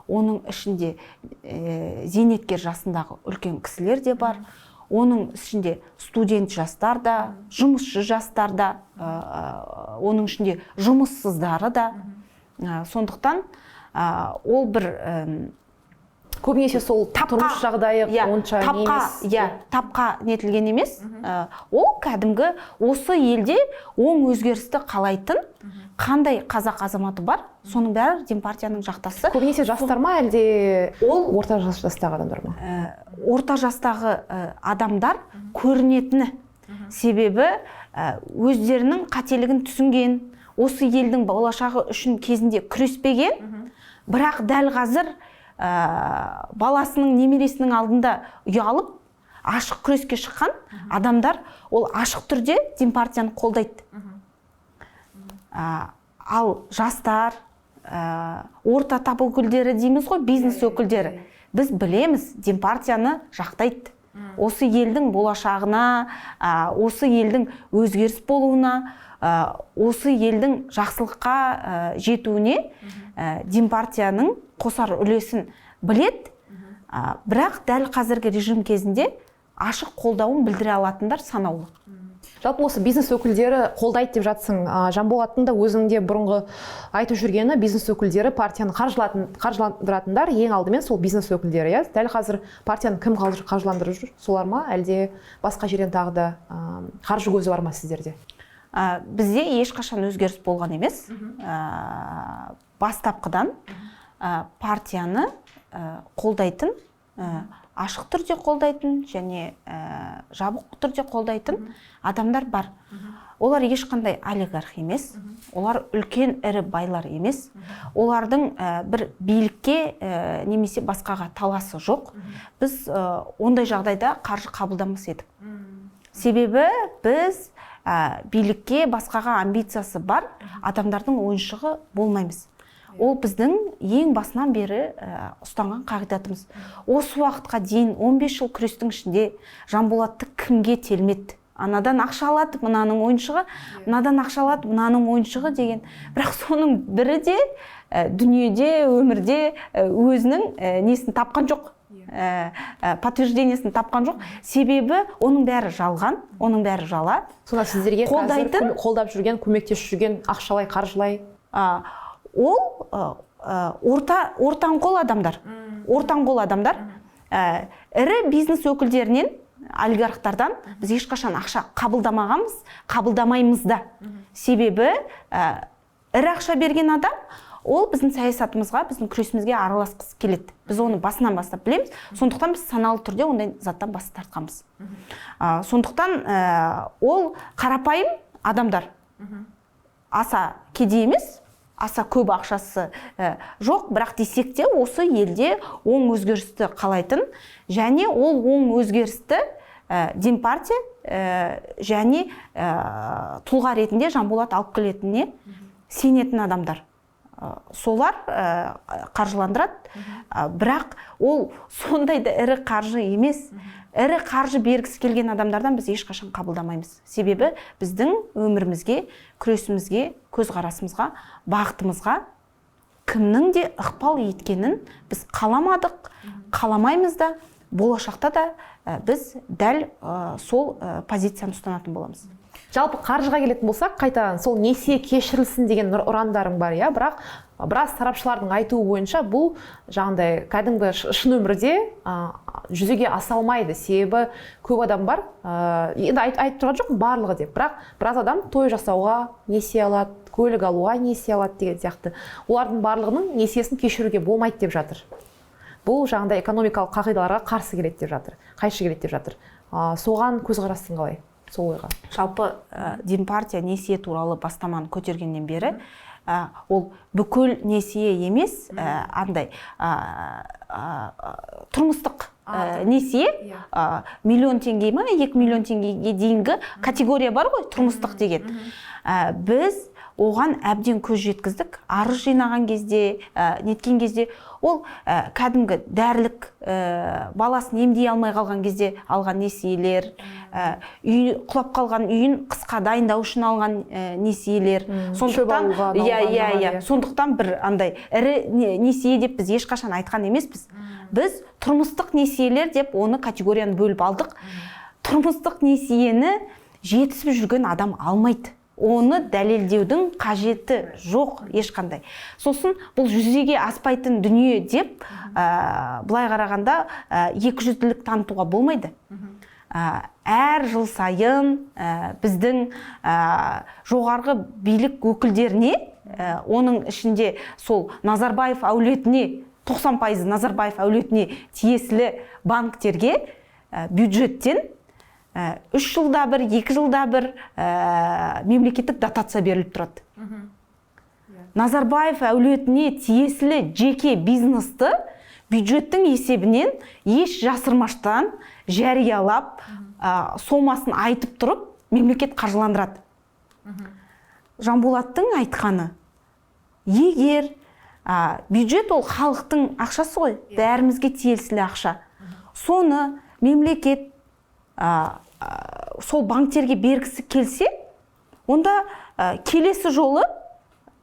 Оның ішінде зейнеткер жасындағы үлкен кісілер де бар. Оның ішінде студент жастар да, жұмысшы жастар да, оның ішінде жұмыссыздары да. Сондықтан ол бір көбінесе сол тұрмыс жағдайы онша емес. Иә, тапқа нетілген емес. Ол кәдімгі осы елде оң өзгерісті қалайтын қандай қазақ азаматы бар, соның бәрі Демпартияның жақтасы. Көбінесе жастар ма, әлде ол орта жастағы адамдар ма? Орта жастағы адамдар көрінетіні. Себебі өздерінің қателігін түсінген, осы елдің болашағы үшін кезінде күреспеген, бірақ дәл қазір баласының, немересінің алдында ұялып, ашық күреске шыққан адамдар ол ашық түрде Демпартияны қолдайды. Ал жастар, орта тап өкілдері дейміз ғой, бизнес өкілдері, біз білеміз, Демпартияны жақтайды. Осы елдің болашағына, осы елдің өзгеріс болуына, осы елдің жақсылыққа жетуіне Демпартияның қосар үлесін білет. Бірақ дәл қазіргі режим кезінде ашық қолдауын білдіре алатындар санаулы. Жалпы осы бизнес өкілдері қолдайды деп жатсың. Жанболаттың да өзінің де бұрынғы айтып жүргені, бизнес өкілдері партияны қаржыландыратындар ең алдымен сол бизнес өкілдері, иә? Дәл қазір партияны кім қаржыландырып жүр? Солар ма, әлде басқа жерден тағы да қаржы көзі бар ма сіздерде? Бізде ешқашан өзгеріс болған емес. Бастапқыдан партияны қолдайтын, ашық түрде қолдайтын және жабық түрде қолдайтын адамдар бар. Олар ешқандай олигарх емес, олар үлкен ірі байлар емес, олардың бір билікке немесе басқаға таласы жоқ. Біз ондай жағдайда қаржы қабылдамас едік. Себебі біз билікке, басқаға амбициясы бар адамдардың ойыншығы болмаймыз. Ол біздің ең басынан бері ұстанған қағидатымыз. Осы уақытқа дейін 15 жыл күрестің ішінде Жанболатты кімге телметті? Анадан ақша алады, мынаның ойыншығы, мынадан ақша алады, мынаның ойыншығы деген. Бірақ соның бірі де дүниеде, өмірде өзінің несін тапқан жоқ. Подтверждениесін тапқан жоқ. Себебі оның бәрі жалған, оның бәрі жала. Сонда сіздерге қазір қолдап жүрген, көмектесіп жүрген ақшалай, қаржылай? Ол ортаңқол адамдар. Ортаңқол адамдар. Ірі бизнес өкілдерінен, олигархтардан біз ешқашан ақша қабылдамағанбыз, қабылдамаймыз да. Себебі ірі ақша берген адам ол біздің саясатымызға, біздің күресімізге араласқысы келеді. Біз оны басынан бастап білеміз. Сондықтан біз саналы түрде ондай заттан бас тартқанбыз. Сондықтан ол қарапайым адамдар. Аса кедей емес, аса көп ақшасы жоқ, бірақ десек те осы елде оң өзгерісті қалайтын және ол оң өзгерісті Демпартия және тұлға ретінде Жанболат алып келетініне сенетін адамдар. Солар қаржыландырады. Бірақ ол сондай да ірі қаржы емес. Ірі қаржы бергісі келген адамдардан біз ешқашан қабылдамаймыз. Себебі біздің өмірімізге, күресімізге, көзқарасымызға, бағытымызға кімнің де ықпал еткенін біз қаламадық, қаламаймыз да, болашақта да біз дәл сол позицияны ұстанатын боламыз. Жалпы қаржыға келетін болсақ, қайтадан сол несие кешірілсін деген ұрандарың бар, иә? Бірақ біраз сарапшылардың айтуы бойынша бұл жаңағыдай кәдімгі шын өмірде жүзеге аса алмайды. Себебі көп адам бар, енді айтып тұрған жоқпын барлығы деп, бірақ біраз адам той жасауға несие алады, көлік алуға несие алады деген сияқты. Олардың барлығының несиесін кешіруге болмайды деп жатыр. Бұл жаңағыдай экономикалық қағидаларға қарсы келеді деп жатыр, қайшы келеді деп жатыр. Соған көзқарасың қалай? Сол ойға. Жалпы Демпартия несие туралы бастаманы көтергеннен бері ол бүкіл несие емес, андай тұрмыстық несие, миллион теңге ма, 2 миллион теңгеге дейінгі категория бар ғой, тұрмыстық деген. Біз оған әбден көз жеткіздік. Арыз жинаған кезде, неткен кезде, ол кәдімгі дәрілік, баласын емдей алмай қалған кезде алған несиелер, үй құлап қалған үйін қысқа дайындау үшін алған несиелер. Сондықтан, иә, сондықтан бір андай ірі несие деп біз ешқашан айтқан емеспіз. Біз тұрмыстық несиелер деп оны категорияны бөліп алдық. Тұрмыстық несиені жетісіп жүрген адам алмайды. Оны дәлелдеудің қажеті жоқ ешқандай. Сосын бұл жүзеге аспайтын дүние деп, былай қарағанда, екіжүзділік танытуға болмайды. Әр жыл сайын біздің жоғарғы билік өкілдеріне, оның ішінде сол Назарбаев әулетіне, 90% Назарбаев әулетіне тиесілі банктерге бюджеттен 3 жылда бір, 2 жылда бір мемлекеттік дотация беріліп тұрады. Назарбаев әулетіне тиесілі жеке бизнесті бюджеттің есебінен еш жасырмаштан жариялап, сомасын айтып тұрып, мемлекет қаржыландырады. Жанболаттың айтқаны, егер бюджет ол халықтың ақшасы ғой, бәрімізге тиесілі ақша, соны мемлекет сол банктерге бергісі келсе, онда келесі жолы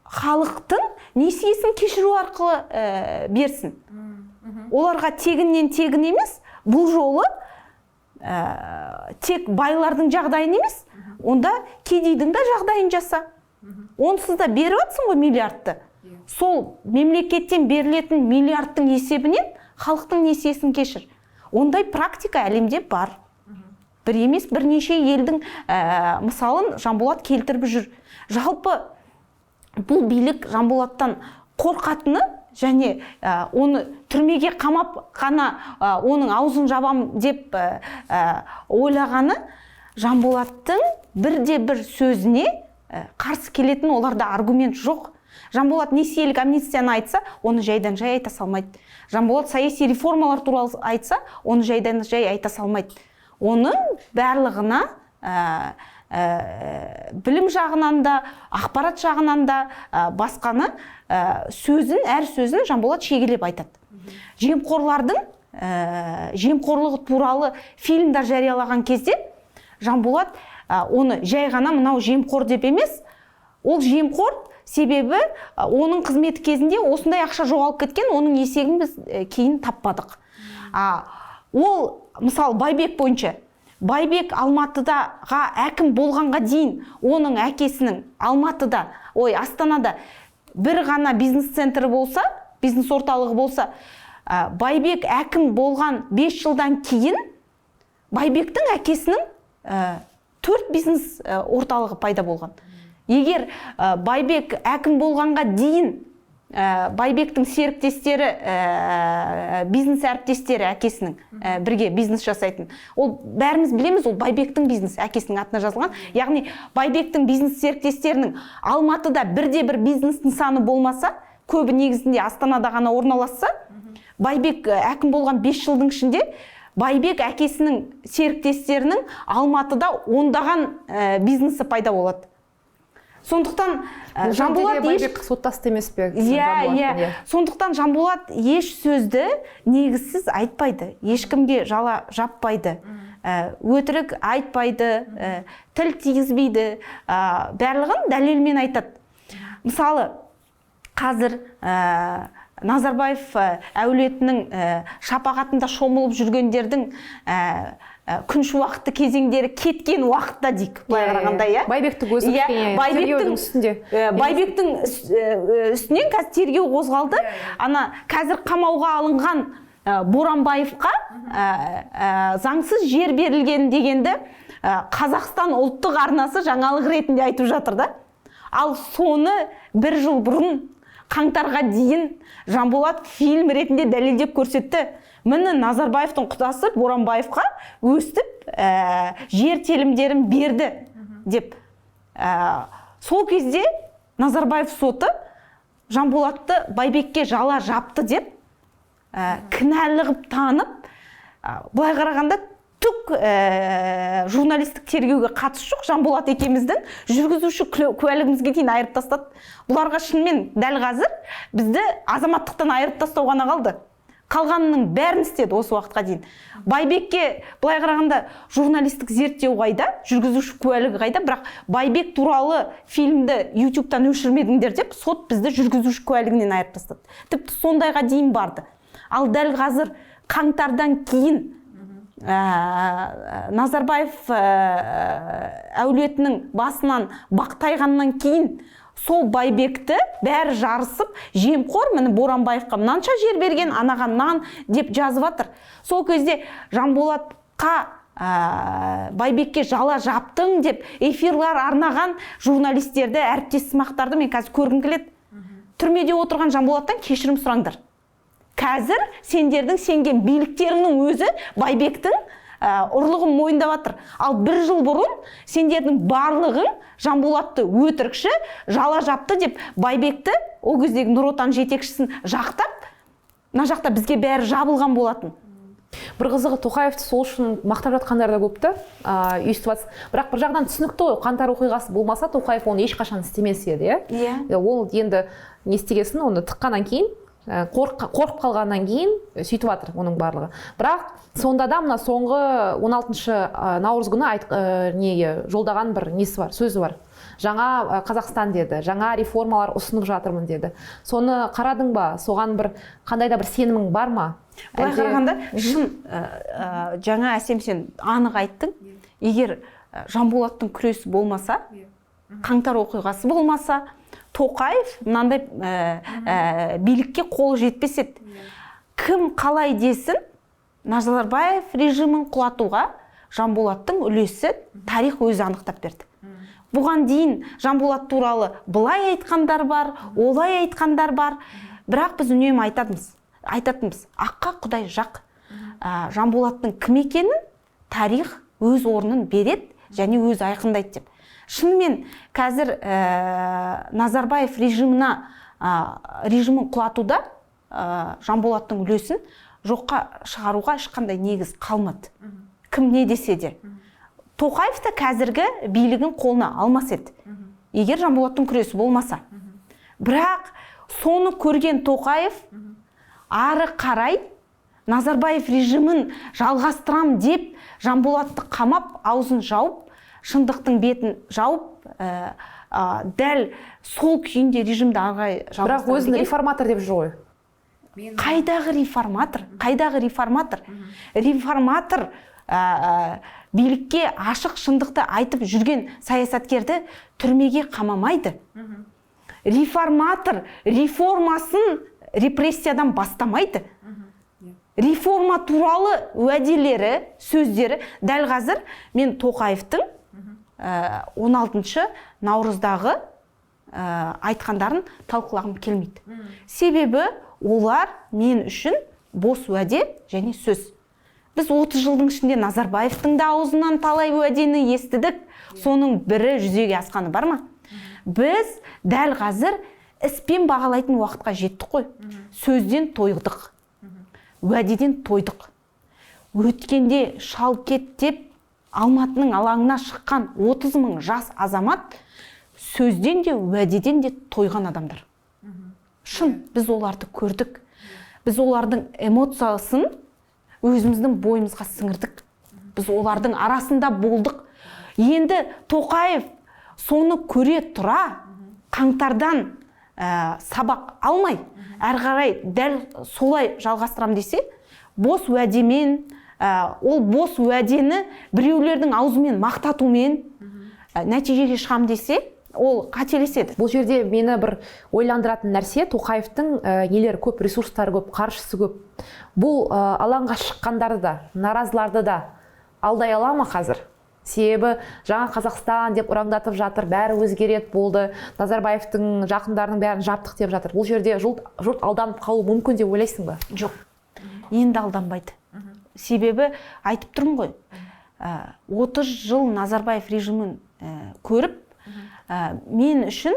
халықтың несиесін кешіру арқылы берсін. Оларға тегіннен тегін емес, бұл жолы тек байлардың жағдайын емес, онда кедейдің де жағдайын жаса. Онсыз да беріп жатсың ғой миллиардты. Сол мемлекеттен берілетін миллиардтың есебінен халықтың несиесін кешір. Ондай практика әлемде бар. Бір емес, бірнеше елдің мысалын Жанболат келтіріп жүр. Жалпы бұл билік Жанболаттан қорқатыны және оны түрмеге қамап қана оның аузын жабам деп ойлағаны, Жанболаттың бірде бір сөзіне қарсы келетін оларда аргумент жоқ. Жанболат несиелік амнистияны айтса, оны жайдан жай айта салмайды. Жанболат саяси реформалар туралы айтса, оны жайдан жай айта салмайды. Оның барлығына білім жағынан да, ақпарат жағынан да, басқаны сөзін, әр сөзін Жанболат шегелеп айтады. Жемқорлардың жемқорлығы туралы фильмдер жариялаған кезде Жанболат оны жай ғана мынау жемқор деп емес, ол жемқор себебі оның қызметі кезінде осындай ақша жоғалып кеткен, оның есебін біз кейін таппадық. Ол мысалы Байбек бойынша, Байбек Алматыдаға әкім болғанға дейін оның әкесінің Алматыда, ой, Астанада бір ғана бизнес центрі болса, бизнес орталығы болса, Байбек әкім болған 5 жылдан кейін Байбектің әкесінің 4 бизнес орталығы пайда болған. Егер Байбек әкім болғанға дейін Байбектің серіктестері, бизнес әріптестері әкесінің бірге бизнес жасайтын, ол бәріміз білеміз, ол Байбектің бизнес әкесінің атына жазылған. Яғни Байбектің бизнес серіктестерінің Алматыда бірде бір бизнес нысаны болмаса, көбі негізінде Астанада ғана орналасса, Байбек әкім болған 5 жылдың ішінде Байбек әкесінің серіктестерінің Алматыда ондаған бизнесі пайда болады. Сондықтан Жанболат еш соттасты емес пе? Иә, иә. Сондықтан Жанболат еш сөзді негізсіз айтпайды, ешкімге жала жаппайды, өтірік айтпайды, тіл тигізбейді, барлығын дәлелмен айтады. Мысалы, қазір Назарбаев әулетінің шапағатында шомылып жүргендердің күн шуақты кезеңдері кеткен уақытта дейік, былай қарағанда, иә. Байбектің өзі кішкене тергеудің үстінде. Байбектің үстінен қазір тергеу қозғалды. Ана қазір қамауға алынған Боранбаевқа заңсыз жер берілген дегенді Қазақстан ұлттық арнасы жаңалық ретінде айтып жатыр да. Ал соны бір жыл бұрын қаңтарға дейін Жанболат фильм ретінде дәлелдеп көрсетті. Міне Назарбаевтың құдасы Боранбаевқа өстіп жер телімдерін берді деп. Сол кезде Назарбаев соты Жанболатты Байбекке жала жапты деп кінәлі қылып танып, былай қарағанда түк журналистік тергеуге қатысы жоқ Жанболат екеуміздің жүргізуші куәлігімізге дейін айырып тастады. Бұларға шынымен дәл қазір бізді азаматтықтан айырып тастау ғана қалды. Қалғанының бәрін істеді осы уақытқа дейін. Байбекке былай қарағанда журналистік зерттеу қайда, жүргізуші куәлігі қайда, бірақ Байбек туралы фильмді YouTube'тан өшірмедіңдер деп сот бізді жүргізуші куәлігінен айырып тастады. Тіпті сондайға дейін барды. Ал дәл қазір қаңтардан кейін Назарбаев әулетінің басынан бақтайғаннан кейін сол Байбекті бәрі жарысып, жемқор, міне Боранбаевқа мынанша жер берген, анаған нан деп жазып жатыр. Сол кезде Жанболатқа Байбекке жала жаптың деп эфирлар арнаған журналистерді, әріптес сымақтарды мен қазір көргім келеді. Түрмеде отырған Жанболаттан кешірім сұраңдар. Қазір сендердің сенген биліктеріңнің өзі Байбектің ұрлығын мойындап жатыр. Ал бір жыл бұрын сендердің барлығың Жанболатты өтірікші, жала жапты деп Байбекті, ол кездегі Нұр Отан жетекшісін жақтап, мына жақта бізге бәрі жабылған болатын. Бір қызығы, Тоқаевты сол үшін мақтап жатқандар да көп та, өйстіп жатса. Бірақ бір жағынан түсінікті ғой, қаңтар оқиғасы болмаса, Тоқаев оны ешқашан істемес еді, иә? Иә. Ол енді не істегесін, оны тыққаннан кейін, қорқып қалғаннан кейін сөйтіп жатыр оның барлығы. Бірақ сонда да мына соңғы 16 наурыз күні неге жолдаған бір несі бар, сөзі бар. Жаңа Қазақстан деді, жаңа реформалар ұсынып жатырмын деді. Соны қарадың ба? Соған бір қандай да бір сенімің бар ма? Былай қарағанда, шын, жаңа Әсем, сен анық айттың. Егер Жанболаттың күресі болмаса, қаңтар оқиғасы болмаса, Тоқаев мынандай билікке қолы жетпес еді. Кім қалай десін, Назарбаев режимін құлатуға Жанболаттың үлесі тарих өзі анықтап берді. Бұған дейін Жанболат туралы былай айтқандар бар, олай айтқандар бар. Бірақ біз үнемі айтатынбыз, аққа Құдай жақ. Жанболаттың кім екенін тарих өз орнын береді және өзі айқындайды деп. Шынымен қазір Назарбаев режимін құлатуда Жанболаттың үлесін жоққа шығаруға ешқандай негіз қалмады. Кім не десе де. Тоқаев та қазіргі билігін қолына алмас еді, егер Жанболаттың күресі болмаса. Бірақ соны көрген Тоқаев ары қарай Назарбаев режимін жалғастырам деп Жанболатты қамап, аузын жауып, шындықтың бетін жауып, дәл сол күйінде режимді ары қарай Бірақ жалғастырам өзін деген. реформатор деп жүр ғой. Қайдағы реформатор? Қайдағы реформатор? Реформатор билікке ашық шындықты айтып жүрген саясаткерді түрмеге қамамайды. Реформатор реформасын репрессиядан бастамайды. Реформа туралы уәделері, сөздері дәл қазір мен Тоқаевтың 16 наурыздағы айтқандарын талқылағым келмейді. Себебі олар мен үшін бос уәде және сөз. Біз 30 жылдың ішінде Назарбаевтың да аузынан талай уәдені естідік. Соның бірі жүзеге асқаны бар ма? Біз дәл қазір іспен бағалайтын уақытқа жеттік қой. Сөзден тойдық. Уәдеден тойдық. Өткенде шал кет деп Алматының алаңына шыққан 30 мың жас азамат сөзден де, уәдеден де тойған адамдар. Шын, біз оларды көрдік. Біз олардың эмоциясын өзіміздің бойымызға сіңірдік. Біз олардың арасында болдық. Енді Тоқаев соны көре тұра қаңтардан сабақ алмай, әрі қарай дәл солай жалғастырам десе, бос уәдемен, ол бос уәдені біреулердің аузымен мақтатумен нәтижеге шығам десе, ол қателеседі. Бұл жерде мені бір ойландыратын нәрсе, Тоқаевтың нелері көп, ресурстары көп, қаржысы көп. Бұл алаңға шыққандарды да, наразыларды да алдай ала ма қазір? Себебі жаңа Қазақстан деп ұрандатып жатыр, бәрі өзгереді болды, Назарбаевтың жақындарының бәрін жаптық деп жатыр. Бұл жерде жұрт алданып қалуы мүмкін деп ойлайсың ба? Жоқ, енді алданбайды. Себебі айтып тұрмын ғой, 30 жыл Назарбаев режимін көріп, мен үшін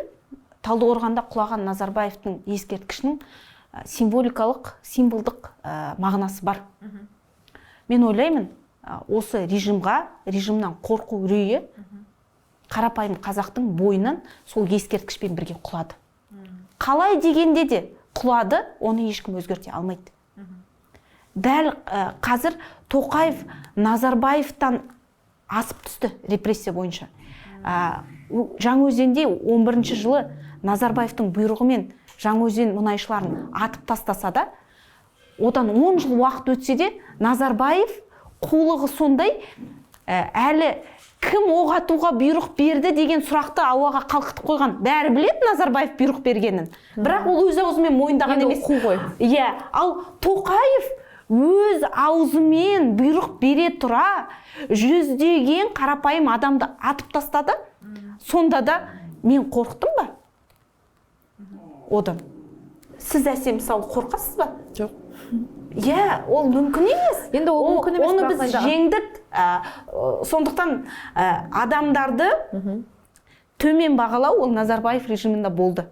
Талдықорғанда құлаған Назарбаевтың ескерткішінің символикалық, символдық мағынасы бар. Мен ойлаймын, осы режимнан қорқу үрейі қарапайым қазақтың бойынан сол ескерткішпен бірге құлады. Қалай дегенде де құлады, оны ешкім өзгерте алмайды. Дәл қазір Тоқаев Назарбаевтан асып түсті репрессия бойынша. Жаңаөзенде 11 жылы Назарбаевтың бұйрығымен Жаңаөзен мұнайшыларын атып тастаса да, одан 10 жыл уақыт өтсе де, Назарбаев қулығы сондай, әлі кім оқ атуға бұйрық берді деген сұрақты ауаға қалқытып қойған. Бәрі біледі Назарбаев бұйрық бергенін. Бірақ ол өз аузымен мойындаған Енді емес. қу ғой. Иә, ал Тоқаев өз аузымен бұйрық бере тұра жүздеген қарапайым адамды атып тастады. Сонда да мен қорықтым ба? Одан. Сіз Әсем, мысалы, қорқасыз ба? Жоқ. Иә, ол мүмкін емес. Енді ол мүмкін емес, Оны бірақ біз енді жеңдік. Сондықтан адамдарды төмен бағалау ол Назарбаев режимінде болды.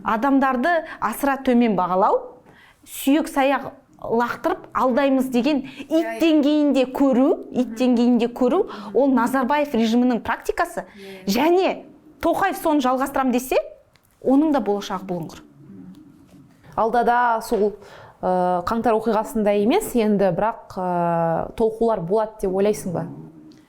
Адамдарды асыра төмен бағалау, сүйек саяқ лақтырып алдаймыз деген ит деңгейінде көру, ит деңгейінде көру, ол Назарбаев режимінің практикасы. Және Тоқаев соны жалғастырам десе, оның да болашағы бұлыңғыр. Алда да сол қаңтар оқиғасында емес енді, бірақ толқулар болады деп ойлайсың ба?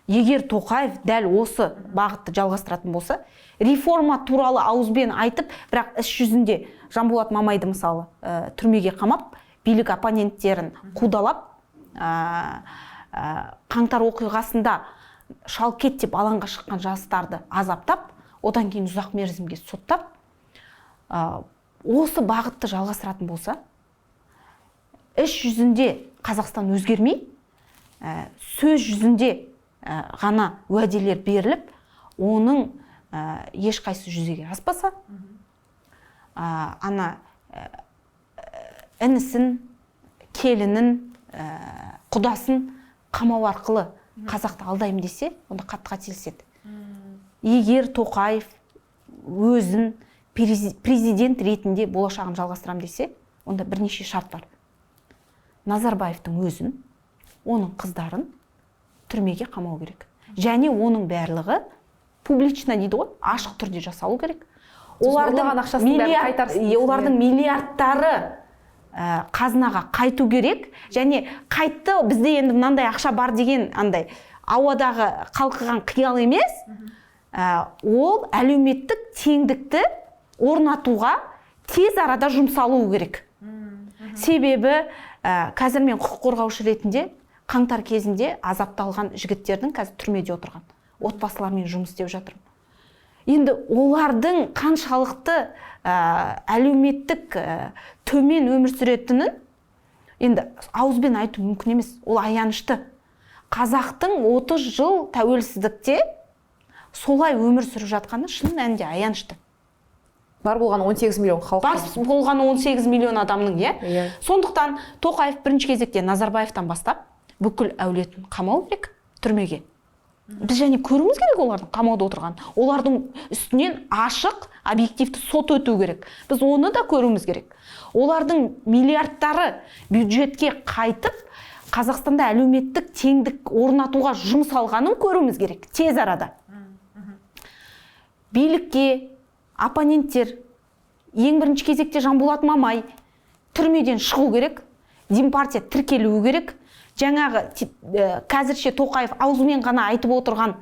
Егер Тоқаев дәл осы бағытты жалғастыратын болса, реформа туралы ауызбен айтып, бірақ іс жүзінде Жанболат Мамайды мысалы түрмеге қамап, билік оппоненттерін қудалап, қаңтар оқиғасында шалкет деп алаңға шыққан жастарды азаптап, одан кейін ұзақ мерзімге соттап, осы бағытты жалғастыратын болса, іс жүзінде Қазақстан өзгермей, сөз жүзінде ғана уәделер беріліп, оның ешқайсысы жүзеге аспаса, ана інісін, келінін, құдасын қамау арқылы қазақты алдаймын десе, онда қатты қателеседі. Егер Тоқаев өзін президент ретінде болашағын жалғастырам десе, онда бірнеше шарт бар. Назарбаевтың өзін, оның қыздарын түрмеге қамау керек. Және оның барлығы публично дейді ғой, ашық түрде жасалу керек. Олардың ақшасын бәрін қайтарсын. Олардың миллиардтары қазынаға қайту керек. Және қайтты, бізде енді мынандай ақша бар деген андай ауадағы қалқыған қиял емес, ол әлеуметтік теңдікті орнатуға тез арада жұмсалуы керек. Себебі қазір мен құқық қорғаушы ретінде қаңтар кезінде азапталған жігіттердің қазір түрмеде отырған отбасылармен жұмыс істеп жатырмын. Енді олардың қаншалықты әлеуметтік төмен өмір сүретінін енді ауызбен айту мүмкін емес, ол аянышты. Қазақтың 30 жыл тәуелсіздікте солай өмір сүріп жатқаны шын мәнінде аянышты. Бар болған 18 миллион халық. Бар болған 18 миллион адамның, иә? Иә. Сондықтан Тоқаев бірінші кезекте Назарбаевтан бастап бүкіл әулетін қамау керек түрмеге. Біз және көруіміз керек олардың қамауда отырған. Олардың үстінен ашық, объективті сот өту керек. Біз оны да көруіміз керек. Олардың миллиардтары бюджетке қайтып, Қазақстанда әлеуметтік теңдік орнатуға жұмсалғанын көруіміз керек тез арада. Билікке оппоненттер, ең бірінші кезекте Жанболат Мамай түрмеден шығу керек, Демпартия тіркелуі керек. Жаңағы қазірше Тоқаев аузымен ғана айтып отырған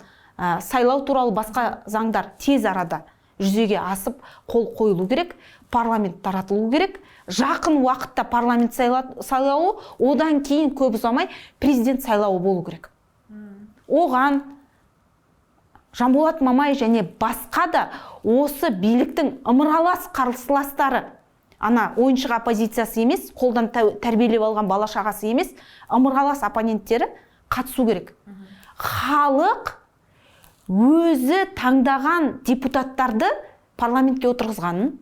сайлау туралы басқа заңдар тез арада жүзеге асып, қол қойылу керек, парламент таратылу керек. Жақын уақытта парламент сайлауы, одан кейін көп ұзамай президент сайлауы болу керек. Оған Жанболат Мамай және басқа да осы биліктің ымыралас қарсыластары, ана ойыншық оппозициясы емес, қолдан тәрбиелеп алған бала шағасы емес, ымыралас оппоненттері қатысу керек. Халық өзі таңдаған депутаттарды парламентке отырғызғанын,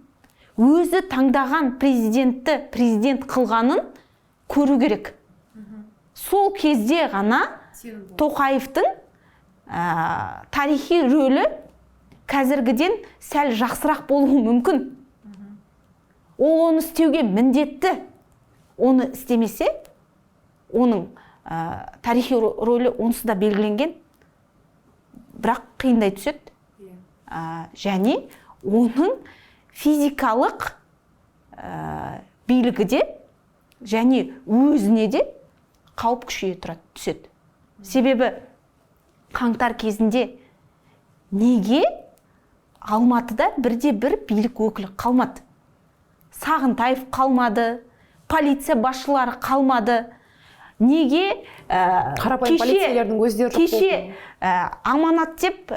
өзі таңдаған президентті президент қылғанын көру керек. Сол кезде ғана Тоқаевтың тарихи рөлі қазіргіден сәл жақсырақ болуы мүмкін. Ол оны істеуге міндетті. Оны істемесе, оның тарихи рөлі онсыз да белгіленген, бірақ қиындай түседі. Және оның физикалық билігі де және өзіне де қауіп күшейе түседі. Себебі қаңтар кезінде неге Алматыда бірде бір билік өкілі қалмады? Сағынтаев қалмады, полиция басшылары қалмады. Неге қарапайым полицейлердің өздері жоқ кеше аманат деп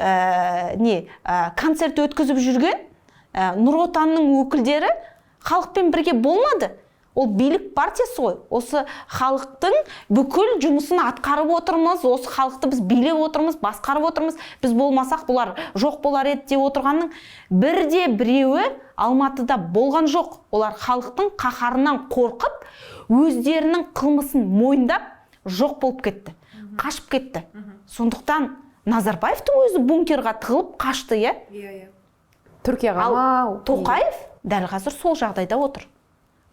концерт өткізіп жүрген Нұр Отанның өкілдері халықпен бірге болмады? Ол билік партиясы ғой. Осы халықтың бүкіл жұмысын атқарып отырмыз, осы халықты біз билеп отырмыз, басқарып отырмыз. Біз болмасақ бұлар жоқ болар еді деп отырғанның бірде біреуі Алматыда болған жоқ. Олар халықтың қаһарынан қорқып, өздерінің қылмысын мойындап жоқ болып кетті, қашып кетті. Сондықтан Назарбаевтың өзі бункерға тығылып қашты, иә? Түркияға Ал Тоқаев дәл қазір сол жағдайда отыр.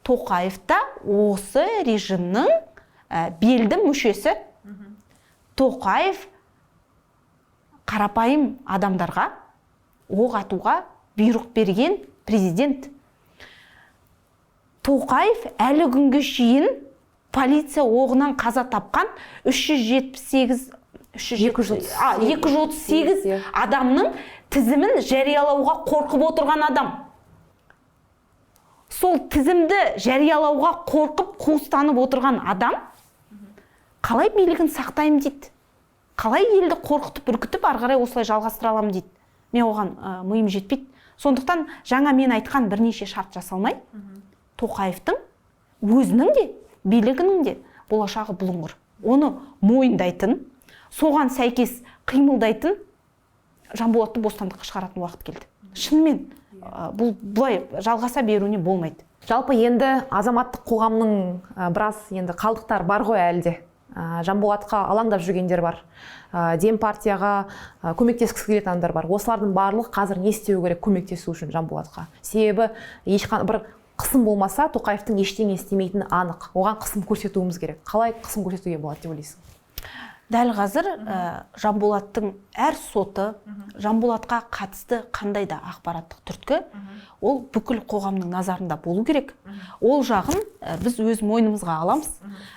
Тоқаев та осы режимнің белді мүшесі. Тоқаев қарапайым адамдарға оқ атуға бұйрық берген президент. Тоқаев әлі күнге шейін полиция оғынан қаза тапқан 378 238 адамның тізімін жариялауға қорқып отырған адам. Сол тізімді жариялауға қорқып, қуыстанып отырған адам қалай билігін сақтаймын дейді? Қалай елді қорқытып, үркітіп, ары қарай осылай жалғастыра аламын дейді? Мен оған миым жетпейді. Сондықтан жаңа мен айтқан бірнеше шарт жасалмай, Тоқаевтың өзінің де, билігінің де болашағы бұлыңғыр. Оны мойындайтын, соған сәйкес қимылдайтын Жанболатты бостандыққа шығаратын уақыт келді. Шынымен бұл бұлай жалғаса беруіне болмайды. Жалпы енді азаматтық қоғамның біраз енді қалдықтар бар ғой әлі де. Жанболатқа алаңдап жүргендер бар. Демпартияға көмектескісі келетін адамдар бар. Осылардың барлығы қазір не істеу керек көмектесу үшін Жанболатқа? Себебі ешқандай бір қысым болмаса Тоқаевтың ештеңе істемейтіні анық. Оған қысым көрсетуіміз керек. Қалай қысым көрсетуге болады деп ойлайсың? Дәл қазір Жанболаттың әр соты, Жанболатқа қатысты қандай да ақпараттық түрткі, ол бүкіл қоғамның назарында болу керек. Ол жағын біз өз мойнымызға аламыз.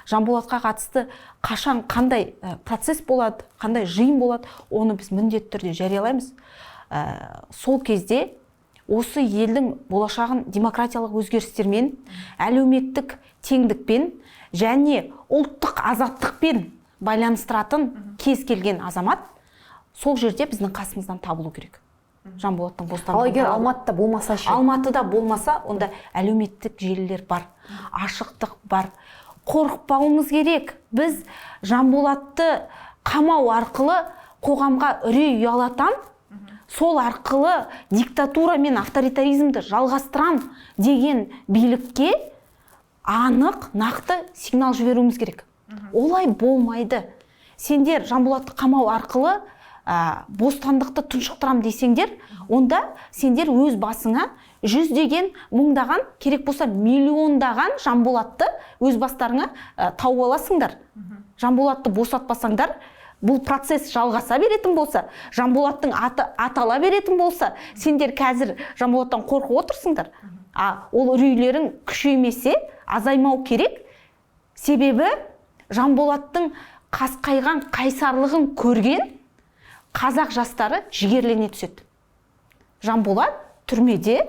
Жанболатқа қатысты қашан қандай процесс болады, қандай жиын болады, оны біз міндетті түрде жариялаймыз. Сол кезде осы елдің болашағын демократиялық өзгерістермен, әлеуметтік теңдікпен және ұлттық азаттықпен байланыстыратын кез келген азамат сол жерде біздің қасымыздан табылу керек. Жанболаттың бостандығын. Ал егер Алматыда болмаса ше? Алматыда болмаса, онда әлеуметтік желілер бар, ашықтық бар. Қорықпауымыз керек. Біз Жанболатты қамау арқылы қоғамға үрей ұялатам, сол арқылы диктатура мен авторитаризмді жалғастырам деген билікке анық, нақты сигнал жіберуіміз керек. Олай болмайды. Сендер Жанболатты қамау арқылы бостандықты тұншықтырам десеңдер, онда сендер өз басыңа жүздеген, мыңдаған, керек болса миллиондаған Жанболатты өз бастарыңа тауып аласыңдар. Жанболатты босатпасаңдар, бұл процесс жалғаса беретін болса, Жанболаттың аты атала беретін болса, сендер қазір Жанболаттан қорқып отырсыңдар. А ол үрейлерің күшеймесе, азаймау керек. Себебі Жанболаттың қасқайған қайсарлығын көрген қазақ жастары жігерлене түседі. Жанболат түрмеде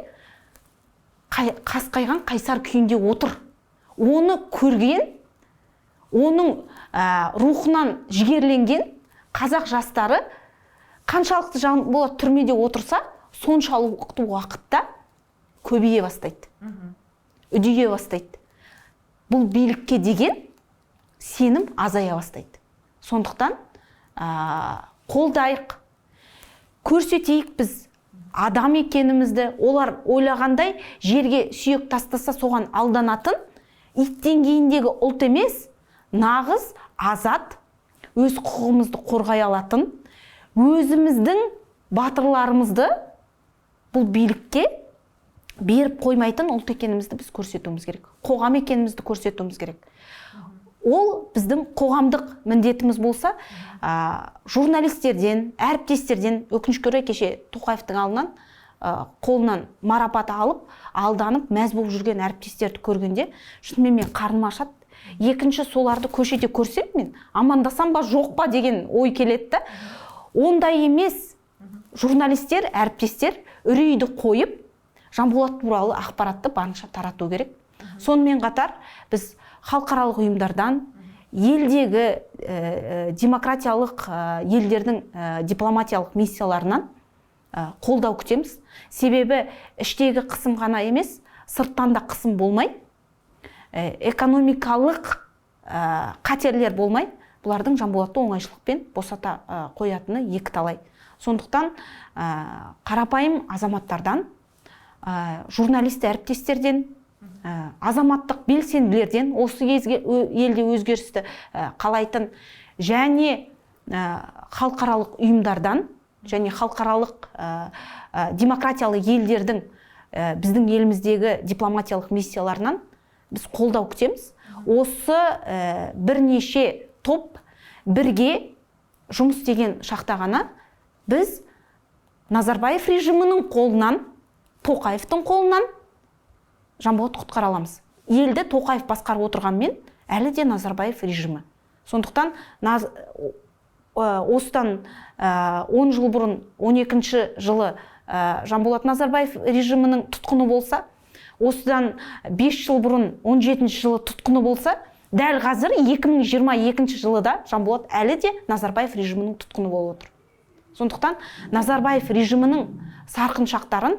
қасқайған қайсар күйінде отыр. Оны көрген, оның рухынан жігерленген қазақ жастары қаншалықты Жанболат түрмеде отырса, соншалықты уақытта көбейе бастайды, үдейе бастайды. Бұл билікке деген сенім азая бастайды. Сондықтан қолдайық, көрсетейік біз адам екенімізді. Олар ойлағандай жерге сүйек тастаса соған алданатын ит деңгейіндегі ұлт емес, нағыз азат, өз құқығымызды қорғай алатын, өзіміздің батырларымызды бұл билікке беріп қоймайтын ұлт екенімізді біз көрсетуіміз керек. Қоғам екенімізді көрсетуіміз керек. Ол біздің қоғамдық міндетіміз болса, журналистерден, әріптестерден, өкінішке орай кеше Тоқаевтың алдынан, қолынан марапат алып, алданып, мәз болып жүрген әріптестерді көргенде, шынымен мен қарным ашады. Екінші, соларды көшеде көрсем мен амандасам ба, жоқ па деген ой келеді да. Ондай емес. Журналистер, әріптестер үрейді қойып, Жанболат туралы ақпаратты барынша тарату керек. Сонымен қатар біз халықаралық ұйымдардан, елдегі демократиялық елдердің дипломатиялық миссияларынан қолдау күтеміз. Себебі іштегі қысым ғана емес, сырттан да қысым болмай, экономикалық қатерлер болмай, бұлардың Жанболатты оңайшылықпен босата қоятыны екі талай. Сондықтан қарапайым азаматтардан, журналист әріптестерден, азаматтық белсенділерден, осы кезге елде өзгерісті қалайтын және халықаралық ұйымдардан және халықаралық демократиялы елдердің біздің еліміздегі дипломатиялық миссияларынан Біз қолдау күтеміз. Осы бірнеше топ бірге жұмыс істеген шақта ғана біз Назарбаев режимінің қолынан, Тоқаевтың қолынан Жанболатты құтқара аламыз. Елді Тоқаев басқарып отырғанмен, әлі де Назарбаев режимі. Сондықтан осыдан 10 жыл бұрын, 12 жылы Жанболат Назарбаев режимінің тұтқыны болса, осыдан 5 жыл бұрын, 17 жылы тұтқыны болса, дәл қазір 2022 жылы да Жанболат әлі де Назарбаев режимінің тұтқыны болып отыр. Сондықтан Назарбаев режимінің сарқыншақтарын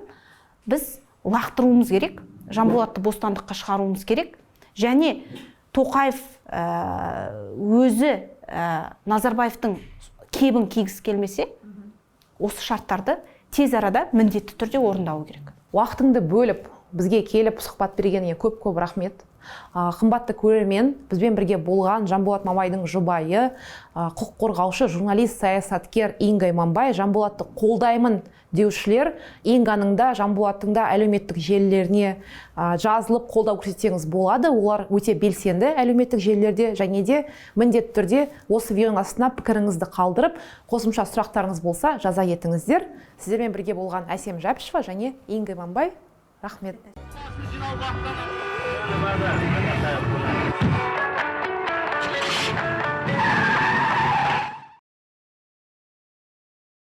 біз лақтыруымыз керек, Жанболатты бостандыққа шығаруымыз керек. Және Тоқаев өзі Назарбаевтың кебін кигісі келмесе, осы шарттарды тез арада міндетті түрде орындауы керек. Уақытыңды бөліп, бізге келіп сұхбат бергеніңе көп-көп рахмет. Қымбатты көрермен, бізбен бірге болған Жанболат Мамайдың жұбайы, құқық қорғаушы, журналист, саясаткер Инга Иманбай. Жанболатты қолдаймын деушілер Инганың да, Жанболаттың да әлеуметтік желілеріне жазылып қолдау көрсетсеңіз болады. Олар өте белсенді әлеуметтік желілерде, және де міндетті түрде осы видеоның астына пікіріңізді қалдырып, қосымша сұрақтарыңыз болса жаза кетіңіздер. Сіздермен бірге болған Әсем Жәпішева және Инга Иманбай. Рахмет. Надо.